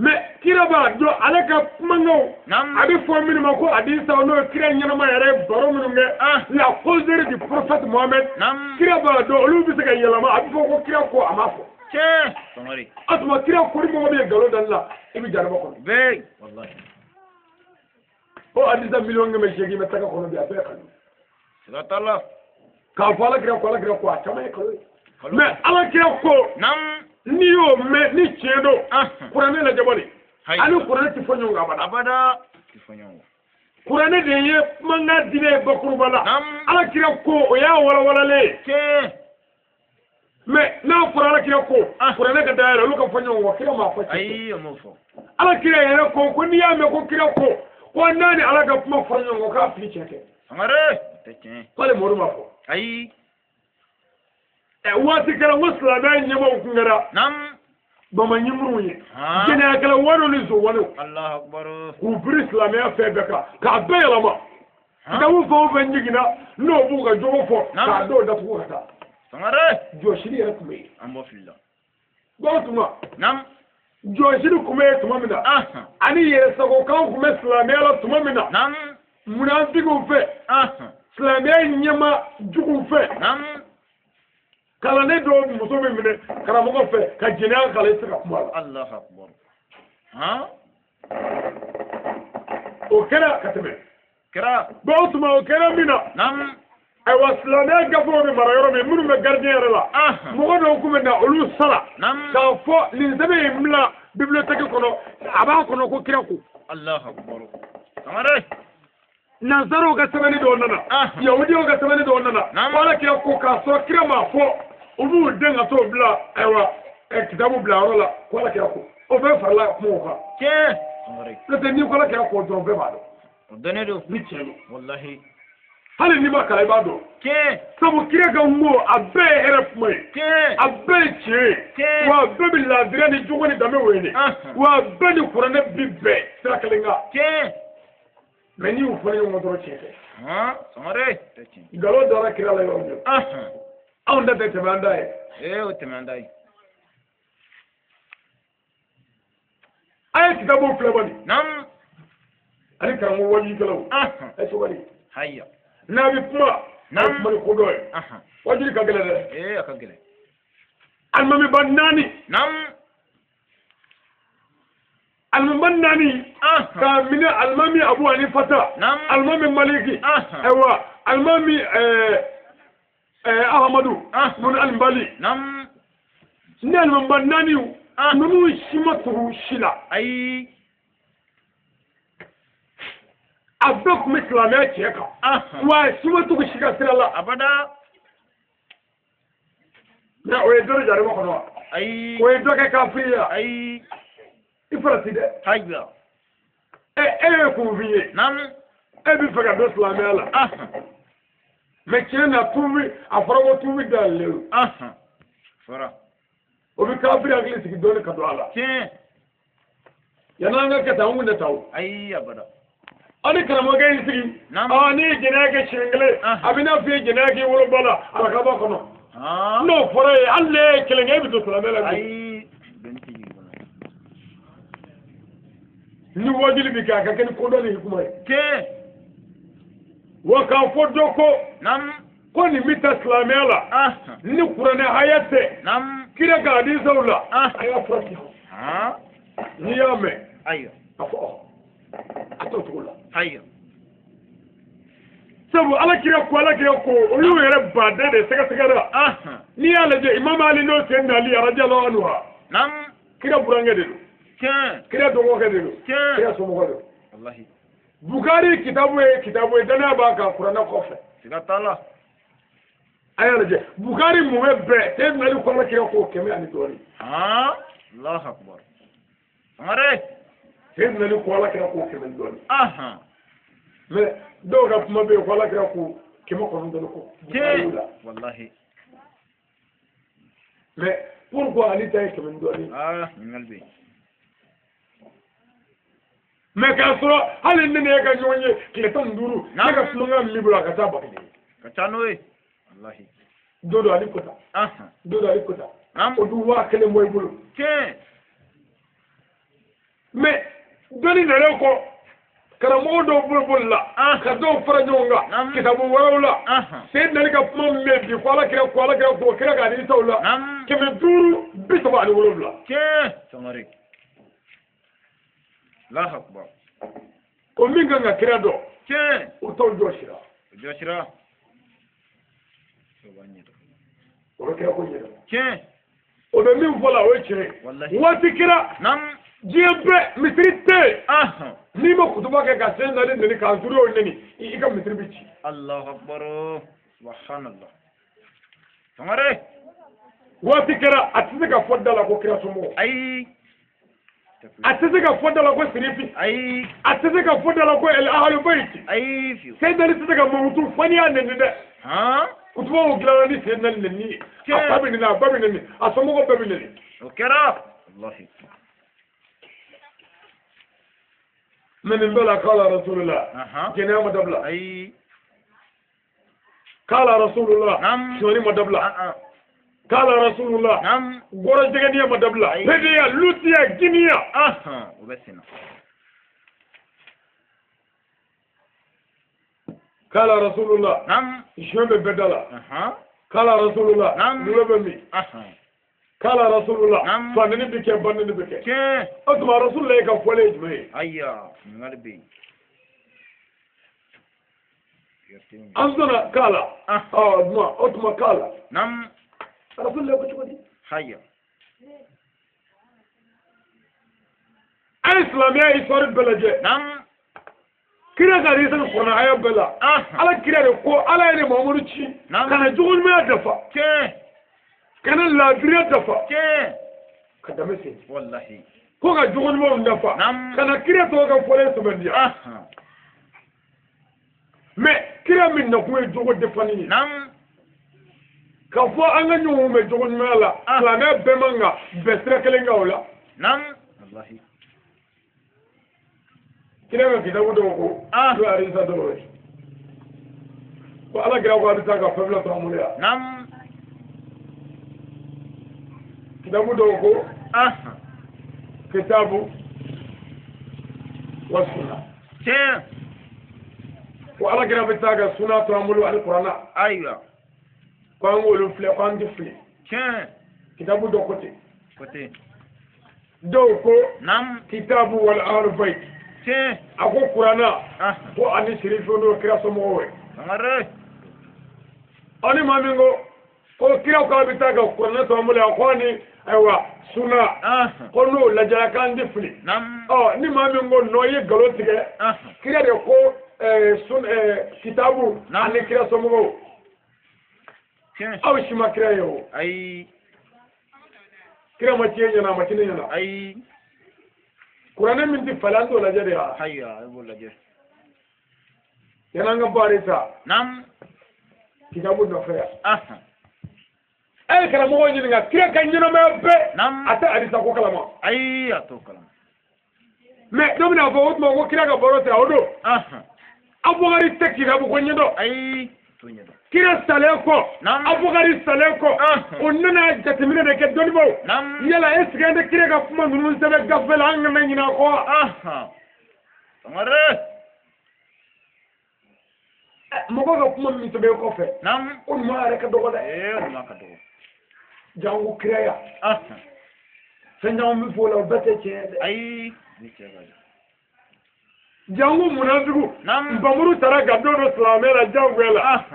Mais kira b'a dɔn ale ka kumakanw. Naam. A bɛ fɔ minnu ma ko hadisa n'o ye kira ɲɛnama yɛrɛ ye baro minnu kɛ. La causerie du prophète Mohammed. Naam. Kira b'a dɔn olu bɛ se ka yɛlɛma a bɛ fɔ ko kira ko a ma fɔ. Tiɲɛ. Sangare. O tuma kira ko ni mɔgɔ min ye nkalon da ne la i bɛ jahanama kɔnɔ. Bɛɛ. Wallahi. O hadisa 800,000 bɛ taga kɔnɔ bi a bɛɛ kanu. Siga t'a la. K'a fɔ Ala kira ko Ala kira ko a caman ye nkalon ye. Nkalon. Mais Ala kira ko. Naam. N'i y'o mɛn ni tiɲɛ don. Kuranɛ lajɛ bɔ de. Ani kuranɛ ti fɔ ɲɔgɔn kan abada. Abada. Ti fɔ ɲɔgɔn kan. Kuranɛ de ye kumakan diinɛ ye bakuruba la. Naam. Ala kira ko o y'a walawalalen ye. Tiɲɛ. Mais n'a fɔra Ala kira ko. Kuranɛ ka dayɛlɛ olu ka fɔ ɲɔgɔn kɔ kira m'a fɔ tiɲɛ. Ayi o m'o fɔ. Ala kira yɛrɛ ko ko n'i y'a mɛn ko kira ko ko n'a ni Ala ka kuma fɔra ɲɔgɔn kɔ k'a fili tiɲɛ tɛ. Sangare. O tɛ tiɲɛ. K'ale Mamadu m'a fɔ. Ayi. Ɛ waati kɛra n ko silamɛya ɲɛmaaw kun kɛra. Naam. Bamaɲinmuruw ye. Jɛnɛyakɛla walew ni zowalew. Allahu akbar. K'u biri silamɛya fɛn bɛɛ kan k'a bɛɛ yɛlɛma. Kitabu fɛn o fɛn jiginna n'o b'u ka jogo fɔ. K'a dɔw datugu ka taa. Sangare. Jɔsili yɛrɛ tun bɛ yen. An bɔ fili la. Dɔw tuma. Naam. Jɔsili tun bɛ yen tuma min na. Ani yɛrɛsagokanw tun bɛ silamɛya la tuma min na. Naam. Munafigiw fɛ. Silamɛya ɲɛma juguw fɛ. Naam. Kalanden dɔw muso bɛ minɛ karamɔgɔ fɛ ka jɛnɛya kalan i tɛ se ka kuma la. Allahu akbar. O kɛra ka tɛmɛ. Kɛra. Bon o tuma o kɛra min na. Naam. Ayiwa silamɛya gafew bɛ mara yɔrɔ min minnu bɛ gardien yɛrɛ la. Mɔgɔ dɔw tun bɛ na olu sara. Naam. K'a fɔ nin sɛbɛn in bila bibliothèque kɔnɔ a b'a kɔnɔ ko kira ko. Allahu akbar. Sangare. Nansaraw ka sɛbɛnni dɔw nana. Yahudiyaw ka sɛbɛnni dɔw nana. Naam. Ko Ala kira ko k'a sɔrɔ kira m'a fɔ. U b'u den ka t'o bila ayiwa kitabu bila yɔrɔ la ko Ala kira ko o bɛɛ farala kumaw kan. Tiɲɛ. N'o tɛ n'i ko Ala kira ko dɔrɔn bɛɛ b'a dɔn. O dɔnnen don. Ni tiɲɛ don. Wallahi. Hali n'i ma kalan i b'a dɔn. Tiɲɛ. Sabu kira ka n ko a bɛɛ ye hɛrɛ kuma ye. Tiɲɛ. A bɛɛ ye tiɲɛ ye. Tiɲɛ. Wa a bɛɛ bɛ laadiriya ni jogo ni danbe wele. Wa a bɛɛ ni kuranɛ bi bɛn sira kelen kan. Tiɲɛ. Mais n'i y'u fɔ ɲɔgɔn kɔ dɔrɔn tiɲɛ tɛ. Sangare tɛ tiɲɛ. Nkalon dara kira la yɔrɔ min. Anw da tɛ tɛmɛ an da ye. Ee o tɛmɛ an da ye. A ye kitabu filɛ bani. Naam. Ani karamɔgɔ wajukɛlaw. A ye sabali. Haya. N'a bɛ kuma. N'a bɛ kuma ni kodɔn ye. Wajuli ka gɛlɛn dɛ. Ee a ka gɛlɛn. Alimamiba naani. Naam. Alimamiba naani. K'a minɛ alimami Abu Hanifata. Naam. Alimami Maliki. Ayiwa alimami Ahamadu. Mun Alinbali. Naam. Ni alimamiba naani. Ninnu si ma tugu si la. Ayi. A bɛɛ tun bɛ silamɛya tiɲɛ kan. Wa si ma tugu si ka sira la. Abada. Mais o ye dɔ jarima kɔnɔ wa? Ayi. O ye dɔ kɛ kafiri ye wa? Ayi. I farati dɛ. Ayiwa. E ye kunfin ye. Naam. E bɛ fɛ ka don silamɛya la. Mais tiɲɛ na tuubi a fɔra ko tuubi dayɛlɛlen don. Fɔra. O bɛ kafiri hakili sigi dɔɔnin ka don a la. Tiɲɛ. Yan'an ka kɛ tan an kun tɛ taa o. Ayi abada. Aw ni karamɔgɔkɛ y'i sigi. N'i ye jɛnɛya kɛ siɲɛ kelen. A bɛ n'a f'i ye jɛnɛya k'i woloba la alakaba kɔnɔ. N'o fɔra ye hali n'e ye kelen kɛ e bɛ don silamɛya la. Ayi. Bɛn tɛ jigin kɔnɔ. Ni wajuli bɛ kɛ a ka kɛ ni kodɔn ni hikima ye. Tiɲɛ. Wa k'a fɔ dɔ ko. Naam. Ko nin bɛ taa silamɛya la. Ni kuranɛ haya tɛ. Naam. Kira ka hadisaw la. A y'a fura ci. N'i y'a mɛn. Ayiwa. A fɔ a t'o cogo la. Ayiwa. Sabu ala kira ko olu yɛrɛ baden de sɛgɛsɛgɛra. N'i y'a lajɛ Imam Ali n'o sen nali radiyallahu anhu. Naam. Kira burankɛ de don. Tiɲɛ. Kira dɔgɔkɛ de don. Tiɲɛ. Kira somɔgɔ de don. Walahi. Bukari kitabu ye danaya b'a kan kuranɛ kɔfɛ. Siga t'a la. A y'a lajɛ Bukari mumɛ bɛɛ Seydina Ali ko ala kira ko 100 ani dɔɔnin. Allahu akbar. Sangare. Seydina Ali ko ala kira ko 100 ani dɔɔnin. Mais dɔw ka kuma bɛ yen ko ala kira ko 900 ko. Tiɲɛ. Walahi. Mais pourquoi Ali ta ye 100 ni dɔɔnin? Ɲininkali bɛ yen. Mais k'a sɔrɔ hali ne ni e ka ɲɔgɔn ye tile 15 ne ka kumakan min bolo a ka ca 1000 ye. Ka ca n'o ye. Walahi. Don dɔ Ali ko tan. Don dɔ Ali ko tan. O dun 1000 bɔ i bolo. Tiɲɛ. Mais dɔnni nalen kɔ karamɔgɔ dɔw bolo bolila ka dɔw fara ɲɔgɔn kan kitabu wɛrɛw la Seydina Ali ka kuma min bɛ bi ko ala kira ko ala kira ko kira ka hadisaw la 537. Tiɲɛ. Sangare. Allahu akbar. O min kan ka kira dɔn. Tiɲɛ. O t'o jɔsira. O jɔsira. O bɛ kira ko ɲɛdɔn. Tiɲɛ. O bɛ min fɔ la o ye tiɲɛ ye. Waati kɛra. Naam. Diɲɛ bɛɛ misiri tɛ yen. N'i ma kutuba kɛ ka Seydina Ali neni k'a zuriyaw neni i ka misiri bɛ ci. Allahu akbar. Subhanallah. Sangare. Waati kɛra a tɛ se ka fɔ da la ko kira somɔgɔ. Ayi. A tɛ se ka fɔ da la ko sirifi. Ayi. A tɛ se ka fɔ da la ko el ahalu bayti. Ayi. Seydina Ali tɛ se ka mankutu fo n'i y'a neni dɛ. Kutubaw dilanna ni Seydina Ali neni ye. A fa bɛ neni a ba bɛ neni a somɔgɔw bɛɛ bɛ neni. O kɛra. Walahi. Mais nin bɛɛ la k'ala rasulullah. Jɛnɛya ma dabila. Ayi. K'ala rasulullah. Sonyali ma dabila. K'ala rasulullah. Gɔrɔjɛgɛniya ma dabila. Pedeya lutiya giniya. O bɛ sen na. K'ala rasulullah. Suɲɛ bɛ bɛɛ da la. K'ala rasulullah. Dulɔ bɛ min. K'ala rasulullah. Fa neni bɛ kɛ ba neni bɛ kɛ. Tiɲɛ. O tuma rasulullah ye ka fɔlen ye jumɛn ye? Ayiwa ɲininkali bɛ yen. An sɔnna k'ala. O tuma k'ala. Naam. Rasulullah ko cogo di? Haya. An ye silamɛya histoire bɛɛ lajɛ. Naam. Kira ka hadisa ni kuranɛ haya bɛɛ la. Ala kira de ko ala ye ne Muhamadu ci. Ka na jogoɲumanya dafa. Tiɲɛ. Ka na laadiriya dafa. Tiɲɛ. Ka danbe segin. Walahi. Ko ka jogoɲumanw dafa. Ka na kira tɔgɔ ka fɔlen sɛbɛntiya. Mais kira min nakun ye jogo defani ye. Naam. K'a fɔ an ka ɲɔgɔn bɛ jogo ɲumanya la. Silamɛya bɛɛ man kan bɛn sira kelen kan o la. Naam. Walahi. Kira ka kitabu dɔw ko n'o ye hadisa dɔw ye ko ala kira ko a bɛ taa ka fɛn fila to an bolo yan. Naam. Kitabu dɔw ko kitabu wa sunna. Tiɲɛ. Ko ala kira bɛ taa ka sunna to an bolo ani kuranna. Ayiwa. Ko an k'olu filɛ ko an tɛ fili. Tiɲɛ. Kitabu dɔ ko ten. Ko ten. Dɔw ko. Naam. Kitabu wal ahlul bayt. Tiɲɛ. A ko kuranna. Ko ani sirifu n'o kira somɔgɔw ye. Sangare. Aw ni maa min ko kira k'a bɛ taa ka kuranɛ to an bolo yan ko ani ayiwa sunna. Ko n'o lajɛra k'an tɛ fili. Naam. Ɔ ni maa min ko nɔ i ye nkalon tigɛ. Kira de ko sun kitabu ani kira somɔgɔw. Tiɲɛ. Aw si ma kira ye o. Ayi. Kira ma ci e ɲɛna a ma ci ne ɲɛna. Ayi. Kuranɛ min tɛ falen an t'o lajɛ de wa. Ayiwa i b'o lajɛ. Yan'an ka baara ta. Naam. Kitabu nɔfɛ yan. A ye karamɔgɔ ɲininka kira ka ɲɛnamaya bɛɛ. Naam. A tɛ hadisa ko kalama. Ayi a t'o kalama. Mɛ dɔ bɛna fɔ o tuma ko kira ka baro tɛ o don. Abubakari tɛ kitabu ko ɲɛdɔn. Ayi t'o ɲɛdɔn. Kira salen kɔ. Naam. Abubakari salen kɔ. O nana jateminɛ de kɛ dɔnnibaaw. Naam. Yala est ce que an tɛ kira ka kuma ninnu sɛbɛn gafe la an kana ɲinɛ a kɔ wa. Sangare. Mɔgɔ ka kuma min sɛbɛn kɔfɛ. Naam. O ɲuman yɛrɛ ka dɔgɔ dɛ. Ee o ɲuman ka dɔgɔ. Jango kiraya. Fɛn caman bɛ fɔ o la o bɛɛ tɛ tiɲɛ ye dɛ. Ayi. Ni tiɲɛ ka di. Jango munafigu. Naam. Npamuru taara ka dɔw don silamɛya la diyagoya la.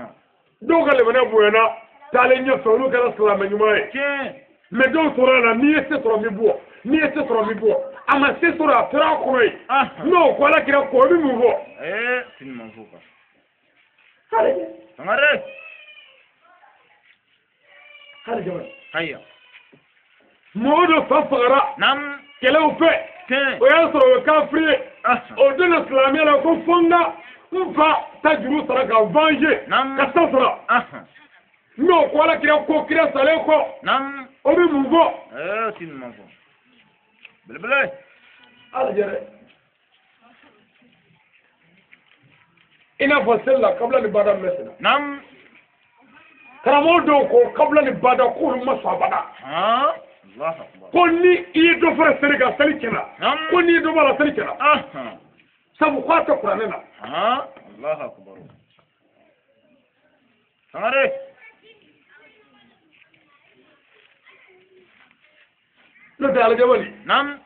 Dɔw ka limaniya bonyana taalen ɲɛfɛ olu kɛra silamɛ ɲuman ye. Tiɲɛ. Mɛ dɔw tora la n'i ye se sɔrɔ n bɛ bɔ n'i ye se sɔrɔ n bɛ bɔ a ma se sɔrɔ a tora a kɔnɔ yen. N'o ko ala kira ko o bɛ mun fɔ. Ee ti ɲuman fɔ kan. Sangare. Hali jamana. Ayiwa. Mɔgɔ dɔ fa fagara. Naam. Kɛlɛw fɛ. Tiɲɛ. O y'a sɔrɔ o ye kafiri ye. O donna silamɛya la ko fo n ka n fa ta juru sara ka venger. Naam. Ka ta sara. N'o ko ala kira ko kira salen kɔ. Naam. O bɛ mun fɔ. Ee o ti ɲuman fɔ. Belebele. Ala jɛrɛ. I n'a fɔ seli la kabila ni bada min bɛ sen na. Naam. Karamɔgɔ dɔw ko kabila ni bada k'olu ma sɔn abada. Allahu akbar. Ko ni i ye dɔ fara seli kan seli tiɲɛna. Naam. Ko n'i ye dɔ bɔ a la seli tiɲɛna. Sabu k'a tɛ kuranɛ na. Allahu akbar. Sangare. N'o tɛ alajabali. Naam.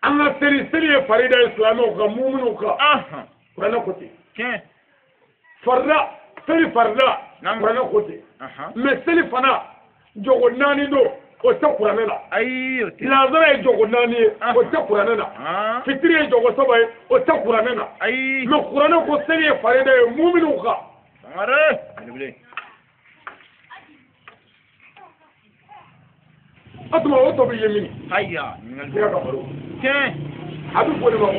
An ka seli seli ye farida ye silamɛw kan muminuw kan. Kuranɛ ko ten. Tiɲɛ. Farida seli farida. Naam. Kuranɛ ko ten. Mɛ seli fana jogo naani don o tɛ kuranɛ la. Ayi o tɛ. Lazara ye jogo naani ye o tɛ kuranɛ la. Fitiri ye jogo saba ye o tɛ kuranɛ la. Ayi. Mɛ kuranɛ ko seli ye farida ye muminuw kan. Sangare. Belebele. O tuma o tɔ bɛ ye min. Ayiwa. Ɲininkali. Kira ka baro. Tiɲɛ. A bɛ fɔ o de ma ko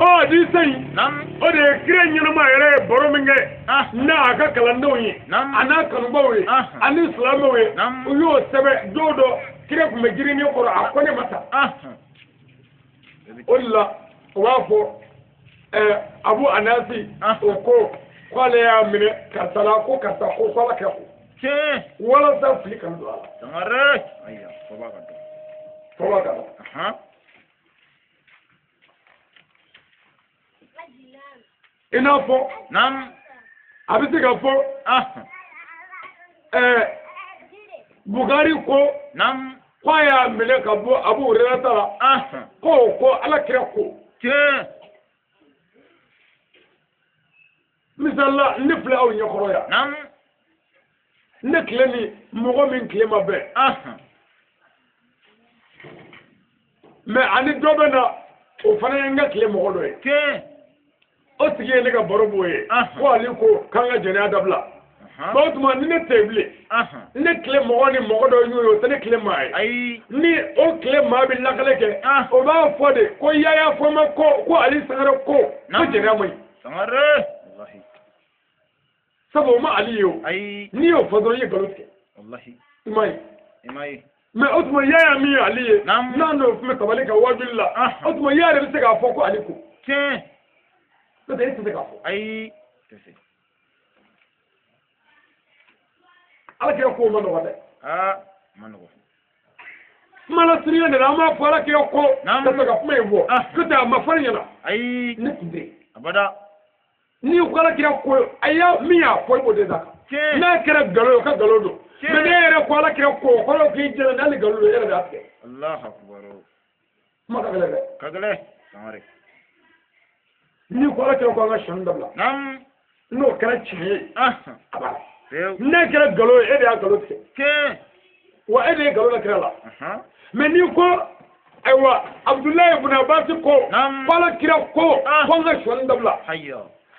ɔ hadisa in. Naam. O de ye kira ɲɛnama yɛrɛ ye baro min kɛ. N'a ka kalandenw ye. Naam. A n'a kanubaw ye. Ani silamɛw ye. Naam. U y'o sɛbɛn don dɔ kira tun bɛ jirinin kɔrɔ a ko ne ma ta. O de la u b'a fɔ Abu Anasi o ko k'ale y'a minɛ karisa la ko karisa ko k'ala kɛ ko. Tiɲɛ. Walasa fili kana don a la. Sangare. Ayiwa fɔ b'a ka dɔn. Fɔ b'a ka dɔn. I n'a fɔ. Naam. A bɛ se ka fɔ. Bukari ko. Naam. K'a y'a minɛ ka bɔ Abu Hurairata la. K'o ko ala kira ko. Tiɲɛ. Misali la ne filɛ aw ɲɛkɔrɔ yan. Naam. Ne tile ni mɔgɔ min tile ma bɛn. Mɛ ani dɔ bɛ na o fana ye n ka tile mɔgɔ dɔ ye. Tiɲɛ. O tigi ye ne ka baro b'o ye. Ko ale ko k'an ka jɛnɛya dabila. O tuma ni ne tɛ yen bilen. Ne tile mɔgɔ ni mɔgɔ dɔ y'o ye o tɛ ne tile maa ye. Ayi. Ni o tile maa bɛ lakale kɛ. O b'a fɔ de ko yaya fɔ ma ko Ali Sangare ko ko jɛnɛya man ɲi. Sangare. Sabu o ma Ali ye o. Ayi. N'i y'o fɔ dɔrɔn i ye nkalon tigɛ. Walahi. I m'a ye. I m'a ye. Mais o tuma Yaya min ye Ali ye, n'a n'o tun bɛ tabali kan wajuli la, o tuma Yaya de bɛ se k'a fɔ ko Ali ko. Tiɲɛ. N'o tɛ e tɛ se k'a fɔ. Ayi, tɛ se. Ala kira ko ma nɔgɔ dɛ. Aa, ma nɔgɔ. Kuma lasurunya de la, an b'a fɔ ala kira ko ka sɔrɔ ka kuma in fɔ. N'o tɛ a ma fɔ ne ɲɛna. Ayi. Ne tun tɛ yen. Abada. N'i ko ala kira ko, a y'a min y'a fɔ i b'o de d'a kan. N'a kɛra nkalon ye, o ka nkalon don. Mais ne yɛrɛ ko ala kira ko, o kɔrɔ k'i jɛnna n'ale nkalon don, e yɛrɛ de y'a tigɛ. Allahu akbar. Kuma ka gɛlɛn dɛ. Ka gɛlɛn. Sangare. N'i ko ala kira ko an ka sɔnni dabila. N'o kɛra tiɲɛ ye. A b'a la. N'a kɛra nkalon ye, e de y'a nkalon tigɛ. Tiɲɛ. Wa e de ye nkalon da kira la. Mais n'i ko ayiwa Abudulayi ibn Abbas ko, ko ala kira ko, ko an ka sɔnni dabila.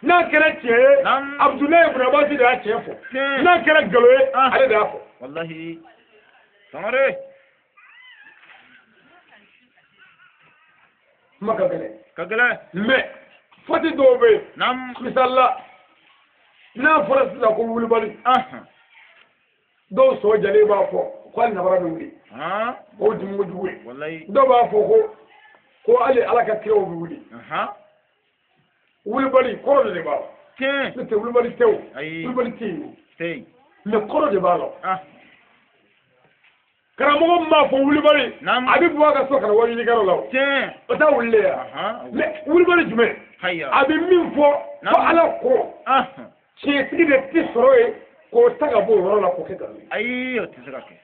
N'a kɛra tiɲɛ ye, Abudulayi ibn Abbas de y'a tiɲɛ fɔ. N'a kɛra nkalon ye, ale de y'a fɔ. Walahi. Sangare. Kuma ka gɛlɛn. Ka gɛlɛn. Mais foti dɔw bɛ yen. Misali la, n'a fɔra sisan ko wulibali. Dɔw sɔ jalen b'a fɔ ko hali nabara bɛ wuli. O dimi kojugu ye. Walahi. Dɔw b'a fɔ ko hali ala ka kiraw bɛ wuli. Wulibali kɔrɔ de b'a la. Tiɲɛ. N'o tɛ wulibali tɛ o. Ayi. Wulibali tɛ yen o. Tɛ yen. Mais kɔrɔ de b'a la. Karamɔgɔ min b'a fɔ wulibali. A bɛ bɔ a ka so ka na wajulikɛyɔrɔ la o. Tiɲɛ. O t'a wulilen ye. Mais wulibali jumɛn? A bɛ min fɔ ko ala ko. Tiɲɛtigi de tɛ sɔrɔ yen k'o ta ka bɔ o yɔrɔ la k'o kɛ nkalon ye. Ayi, o tɛ se ka kɛ.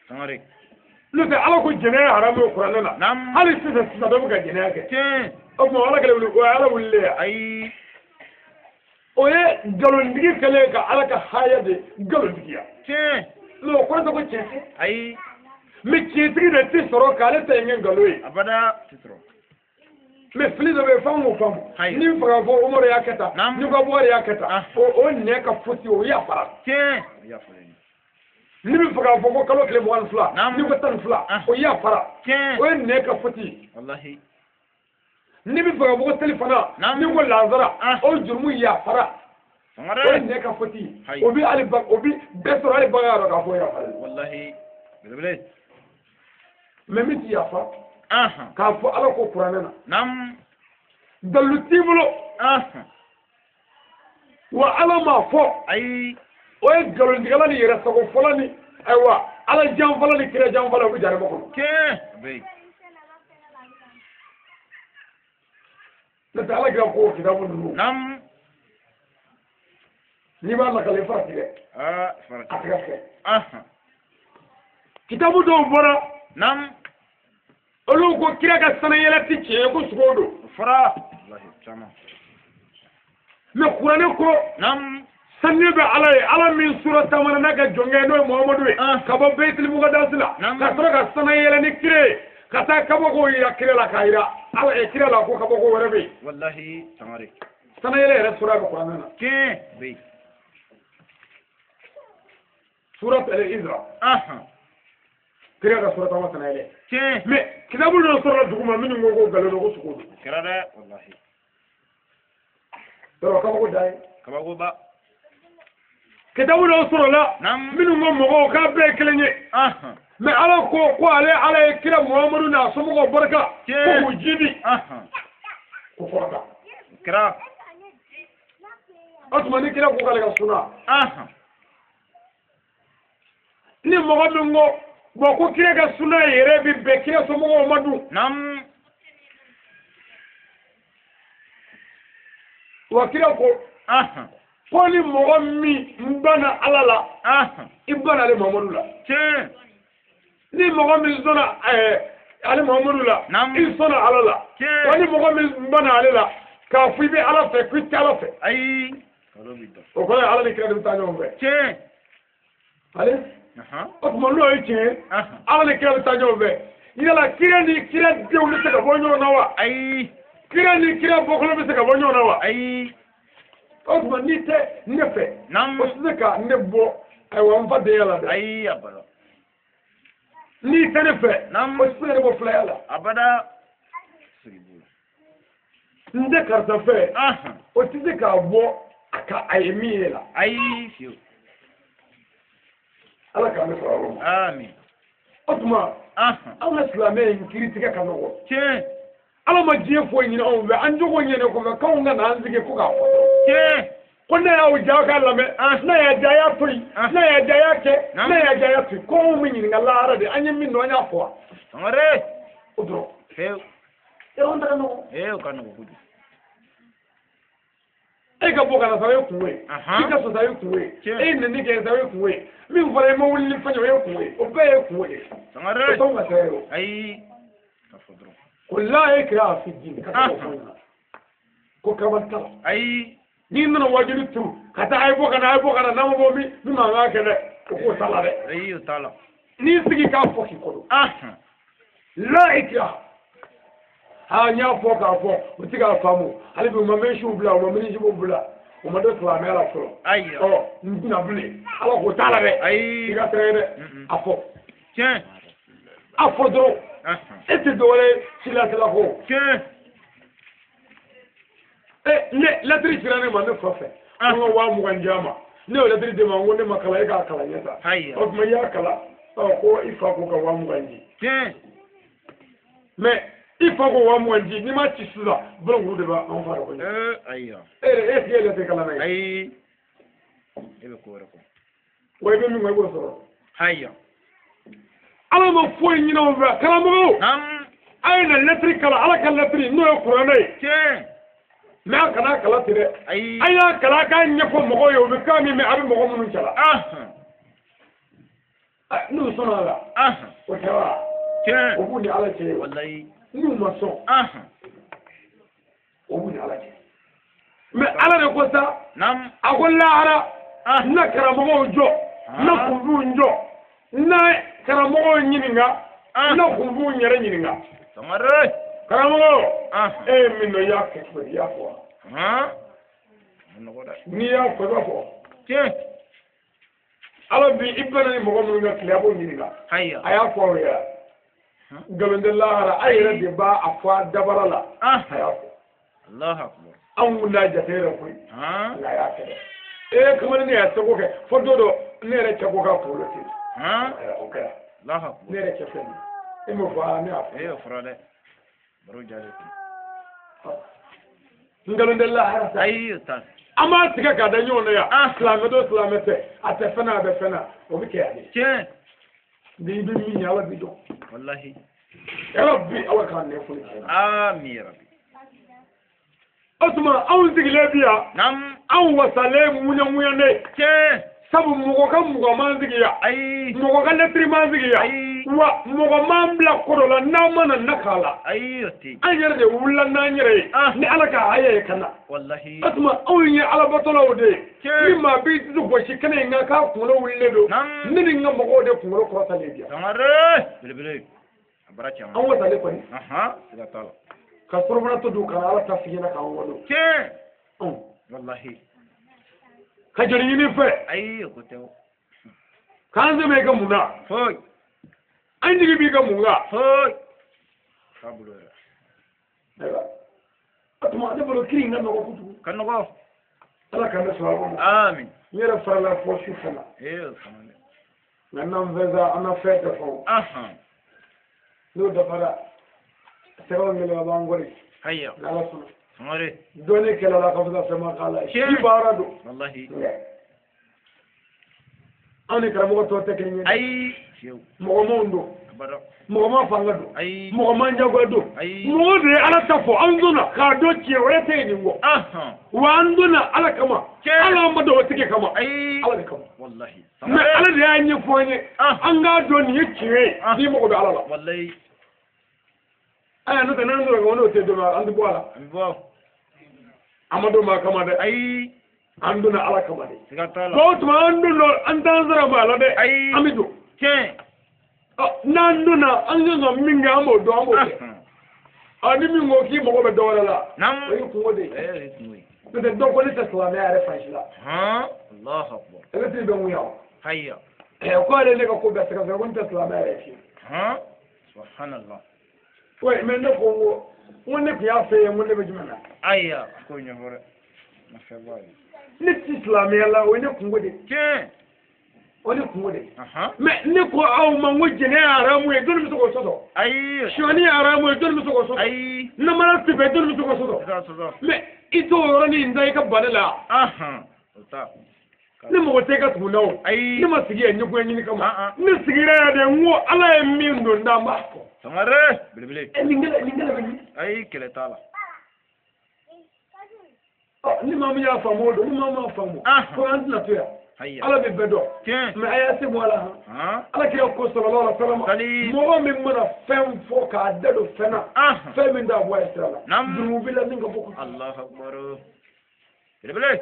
Sangare. N'o tɛ ala ko jɛnɛya ye haramu ye kuranɛ la. Hali sisan sisan dɔ bɛ ka jɛnɛya kɛ. Tiɲɛ. O tuma ala kɛlen wuli o ye ala wulilen ye. Ayi. O ye nkalontigi kɛlen ka ala ka haya de nkalontigiya. Tiɲɛ. N'o kɔrɔ tɛ ko tiɲɛ tɛ. Ayi. Mais tiɲɛtigi de tɛ sɔrɔ k'ale ta in kɛ nkalon ye. Abada tɛ sɔrɔ. Mais fili dɔ bɛ yen f'an k'o faamu. Ni n faga fɔ Umaru y'a kɛ tan, ni ko Bukari y'a kɛ tan, o nɛ ka fosi o yafara. Tiɲɛ. Ni bɛ fɛ k'a fɔ ko kalo tile 22, ni ko 12, o yafara. Tiɲɛ. O ye nɛ ka fosi. Walahi. Ni bɛ fɛ k'a fɔ ko seli fana, ni ko lansara, o jurumu yafara. O ye nɛ ka fosi. O bɛ hali o bɛ bɛɛ sɔrɔ hali bagan yɛrɛ k'a fɔ yafara. Walahi. Belebele. Mais min ti yafa. K'a fɔ ala ko kuranɛ na. Dalilu t'i bolo. Wa ala m'a fɔ. Ayi. O ye nkalontigɛla ni yɛrɛsago fɔla ni ayiwa ala janfala ni kira janfala o bɛ jahanama kɔnɔ. Tiɲɛ. N'o tɛ ala kira ko kitabu ninnu. N'i b'a lakale farati dɛ. Aa farati. A tɛ ka tigɛ. Kitabu dɔw bɔra. Olu ko kira ka sanayɛlɛ ti tiɲɛ ye ko sogo don. O fɔra. Walahi caman. Mais kuranɛ ko. Sanu bɛ ala ye, ala min sura taamana n'a ka jɔnkɛ n'o ye Muhamadu ye. Ka bɔ Beyitili Mukadasi la. Ka sɔrɔ ka sanayɛlɛ ni kira ye. Ka taa kabako yira kira la k'a yira ala kira la ko kabako wɛrɛ bɛ yen. Walahi Sangare. Sanayɛlɛ yɛrɛ sura bɛ kuranɛ na. Tiɲɛ. Bɛ yen. Surat al-Isra. Kira ka sura taama sanayɛlɛ. Tiɲɛ. Mais kitabu dɔ sɔrɔla dugu ma minnu ko ko nkalon don ko sogo don. O kɛra dɛ. Walahi. Yɔrɔ kabako dan ye. Kabako ba. Kitabu dɔ sɔrɔla minnu ko mɔgɔw k'a bɛɛ ye kelen ye. Mais ala ko ko ale ala ye kira Muhamadu n'a somɔgɔw barika. Ko k'u jidi. Ko kɔrɔta. Kira. O tuma ni kira ko k'ale ka suna. Ni mɔgɔ min ko bon ko kira ka suna yɛrɛ bi bɛn kira somɔgɔw ma dun. Wa kira ko. Ko ni mɔgɔ min n banna ala la, i banna ale Muhamadu la. Tiɲɛ. Ni mɔgɔ min sɔnna ale Muhamadu la, i sɔnna ala la. Tiɲɛ. Wa ni mɔgɔ min banna ale la, k'a fɔ i bɛ ala fɛ k'i tɛ ala fɛ. Ayi. O kɔrɔ ye ala ni kira de bɛ taa ɲɔgɔn fɛ. Tiɲɛ. Ale. O tuma n'o ye tiɲɛ ye, ala ni kira bɛ taa ɲɔgɔn fɛ. Yala kira ni kira denw bɛ se ka bɔ ɲɔgɔn na wa? Ayi. Kira ni kira bɔkolo bɛ se ka bɔ ɲɔgɔn na wa? Ayi. O tuma n'i tɛ ne fɛ, o tɛ se ka ne bɔ ayiwa n fa denya la dɛ. Ayi abada. N'i tɛ ne fɛ, o tɛ se ka ne bɔ filaya la. Abada. N tɛ karisa fɛ, o tɛ se k'a bɔ a ka a ye min ye la. Ayi fiyewu. Ala k'an bɛ sɔrɔ yɔrɔ ma. Amin. O tuma anw ka silamɛ in kiiri tigɛ ka nɔgɔ. Tiɲɛ. Ala ma diɲɛ foyi ɲini anw fɛ, an jogo ɲɛnen kɔfɛ k'anw ka na an sigi ko k'a fɔ dɔrɔn. Tiɲɛ. Ko ne y'aw ja k'a lamɛn, n'a y'a diya a y'a to yen, n'a y'a diya a y'a kɛ, n'a y'a diya a y'a to yen, ko anw bɛ ɲininka lahara de, an ye min dɔn an y'a fɔ wa. Sangare. O dɔrɔn. Fewu. Yɔrɔ an ta ka nɔgɔ. Ee o ka nɔgɔ kojugu. E ka bɔ ka na sa o ye kungo ye. I ka sɔn sa o ye kungo ye. E ye nɛni kɛ sa o ye kungo ye. Min fɔra i ma wuli ni fɛn ye o ye kungo ye. O bɛɛ ye kungo ye. Sangare. O t'anw ka sira ye o. Ayi. Ka fɔ dɔrɔn. Ko la ikraha fi din ka taa o fɔ ɲɛna. Ko kaba t'a la. Ayi. N'i nana wajibi turu ka taa a ye bɔ ka na a ye bɔ ka na n'a ma bɔ min min mankan kɛ dɛ o k'o t'a la dɛ. Ayi o t'a la. N'i sigi k'a fɔ k'i kɔ don. La ikraha. Ha n y'a fɔ k'a fɔ u ti k'a faamu hali bi u ma mɛsiw bila u ma minisiw bila u ma don silamɛya la fɔlɔ. Ayi. Ɔ n tɛna bilen ala k'o t'a la dɛ. Ayi. I ka sira ye dɛ. A fɔ. Tiɲɛ. A fɔ dɔrɔn. E tɛ dɔwɛrɛ ye silasila ko. Tiɲɛ. Ne lɛtiri cira ne ma ne fa fɛ. An ka 20,000 di a ma. Ne y'o lɛtiri d'e ma n ko ne ma kalan e k'a kalan ɲɛ ta. Ayi. O tuma i y'a kalan ɔ ko i fa ko ka 20,000 di. Tiɲɛ. Mais i fa ko 20,000 di n'i ma ci sisan bolonkuru de b'anw fa ko ɲɛ. Ayiwa. E yɛrɛ e sigi ye lɛtiri kalan ye. Ayi. E bɛ ko wɛrɛ kɔ. Wa i bɛ min kɔ i b'o sɔrɔ. Ayiwa. Ala ma foyi ɲini anw fɛ karamɔgɔw. A ye na lɛtiri kalan ala ka lɛtiri n'o ye kuranɛ ye. Tiɲɛ. Mais a kana kalan ten dɛ. Ayi. A y'a kalan a k'a ɲɛfɔ mɔgɔw ye u bɛ kan min mɛn a bɛ mɔgɔ minnu cɛla. N'u sɔnna a la. O tɛ wa. Tiɲɛ. O b'u ni ala cɛ ye. Walayi. N'u ma sɔn. O b'u ni ala cɛ. Mais ala de ko sa. A ko lahara. N na karamɔgɔw jɔ. N na kunfinw jɔ. N na karamɔgɔw ɲininka. N na kunfinw yɛrɛ ɲininka. Sangare. Karamɔgɔ. E ye min dɔn i y'a kɛ cogo di i y'a fɔ wa. N'i y'a fɔ i b'a fɔ. Tiɲɛ. Ala bi i bɛnna ni mɔgɔ minnu ka tile a b'o ɲininka. Ayiwa. A y'a fɔ aw ye. Nkalon tɛ lahara a yɛrɛ de b'a a fɔ a dabara la. A y'a fɔ. Alahu akubar. Anw kun t'a jate yɛrɛ koyi. Nka a y'a kɛ dɛ. Ee kamalen ne y'a seko kɛ fo don dɔ ne yɛrɛ cɛ ko k'a kunkolo ten. O kɛra. Alahu akubar. Ne yɛrɛ cɛ filɛ nin ye. E m'o fɔ aa ne y'a fɔ. E y'o fɔra dɛ. Baro jalen tɛ. Nkalon tɛ lahara sa. Ayi o t'a. An b'a tigɛ k'a da ɲɔgɔn na yan. Silamɛ don silamɛ tɛ. A tɛ fɛn na a bɛ fɛn na o bɛ kɛ yan de. Tiɲɛ. N'i bɛ min ye ala b'i dɔn. Walahi. Ya Rabbi ala k'an nɛ foli kɛ. Amin ya Rabbi. O tuma anw sigilen bi yan. Naam. Anw wasalen ŋuɲaŋuɲanen. Tiɲɛ. Sabu mɔgɔ ka mɔgɔ m'an sigi yan. Ayi. Mɔgɔ ka lɛtiri m'an sigi yan. Ayi. Wa mɔgɔ m'an bila ko dɔ la n'an ma na na k'a la. Ayi o tɛ. An yɛrɛ de wulila n'an yɛrɛ ye. Ni ala ka haya ye ka na. Walahi. O tuma anw ye alabatɔlaw de ye. Tiɲɛ. Ni maa b'i dusu gosi kɛnɛ in kan k'a kunkolo wulilen don. Naam. Ne ni n ka mɔgɔw de kunkolo kɔrɔtalen bi yan. Sangare. Belebele. A baara caman. An wasalen kɔni. Siga t'a la. Ka surafana to dun ka na ala ta f'i ɲɛna k'an walo. Tiɲɛ. Anw. Walahi. Ka joli ɲini fɛ. Ayi o ko tɛ o. K'an sɛmɛ i ka mun na. Foyi. An jigi b'i ka mun kan. Foyi. K'a bolo yɛrɛ. Ayiwa. O tuma ne bolo kiri in ka nɔgɔ kojugu. Ka nɔgɔ. Ala k'an bɛ sɔrɔ a ma. Amin. N yɛrɛ farala fɔ su fana. Ee o fana dɛ. Nka n'an fɛn sa an na fɛn tɛ fɔ. N'o dafara sɛbɛnw kɛlen a b'an kɔri. Ayiwa. N'ala sɔnna. Sangare. Dɔnni kɛlɛ la ka fisa fɛn ma k'a la. Tiɲɛ. Si baara don. Walahi. Anw ni karamɔgɔ tɔw tɛ kelen ye. Ayi. Fiyewu. Mɔgɔ manw don. Abada. Mɔgɔ ma fanga don. Ayi. Mɔgɔ man jagoya don. Ayi. Mɔgɔ de ye ala ta fɔ an donna k'a dɔn tiɲɛ wɛrɛ tɛ yen nin kɔ. Wa an donna ala kama. Tiɲɛ. Ala ma dɔn o tigi kama. Ayi. Ala de kama. Walahi. Mais ala de y'a ɲɛfɔ an ye. An k'a dɔn nin ye tiɲɛ ye. N'i mago bɛ ala la. Walahi. Ayiwa n'o tɛ n'an donna kɔnɔ n'o tɛ dɔn an tɛ bɔ a la. An bɛ bɔ. An ma don maa kama dɛ. Ayi. An donna ala kama de. Siga t'a la. Bon o tuma an donna an t'an sara maa la dɛ. Ayi. An bɛ don. Tiɲɛ. N'an donna an kan ka min kɛ an b'o dɔn an b'o kɛ. Ni min ko k'i mago bɛ dɔ wɛrɛ la. Naam. O y'i kungo de ye. Ee o y'i kungo ye. N'o tɛ dɔ ko ne tɛ silamɛya yɛrɛ fan si la. Alahu akubar. Ɛlɛtiri bɛ mun yan o. Ayiwa. Ko ale ne ka ko bɛɛ sɛgɛsɛgɛ ko n tɛ silamɛya yɛrɛ fiyewu. Subhanallah. Oui, mais ne ko n ko ne tun y'a fɛ ye n ko ne bɛ jumɛn na. Ayiwa. Ko ɲɛfɔ dɛ. Ma fɛn bɔ a ye. Ne ti silamɛya la o ye ne kungo de ye. Tiɲɛ. O de kungo de ye. Mais ne ko aw ma n ko jɛnɛya ye haramu ye, jɔnni bɛ se k'o sɔsɔ? Ayi. Sonyani ye haramu ye, jɔnni bɛ se k'o sɔsɔ? Ayi. Namara tɛ fɛ, jɔnni bɛ se k'o sɔsɔ? Mais i t'o yɔrɔnin da i ka ban ne la. O ta. Ne mago tɛ i ka tugu n na o. Ayi. Ne ma sigi yan ɲɛgoya ɲini kama. Ne sigira yan de n ko Ala ye min don n da n b'a fɔ. Sangare. Belebele. Nin kɛlɛ bɛ min? Ayi, kɛlɛ t'a la. Ni maa min y'a faamu o don, ni maa min m'a faamu. Ko an tɛna to yan. Ala bɛ bɛɛ dɔn. Mais a y'a se bɔ a la han. Ala kira ko sallallahu alaihi wa sallam. Mɔgɔ min mana fɛn fɔ k'a da don fɛn na. Fɛn min t'a bɔ a ye sira la. Jurumu b'i la min ka bɔ kojugu. Allahu akbar. Belebele.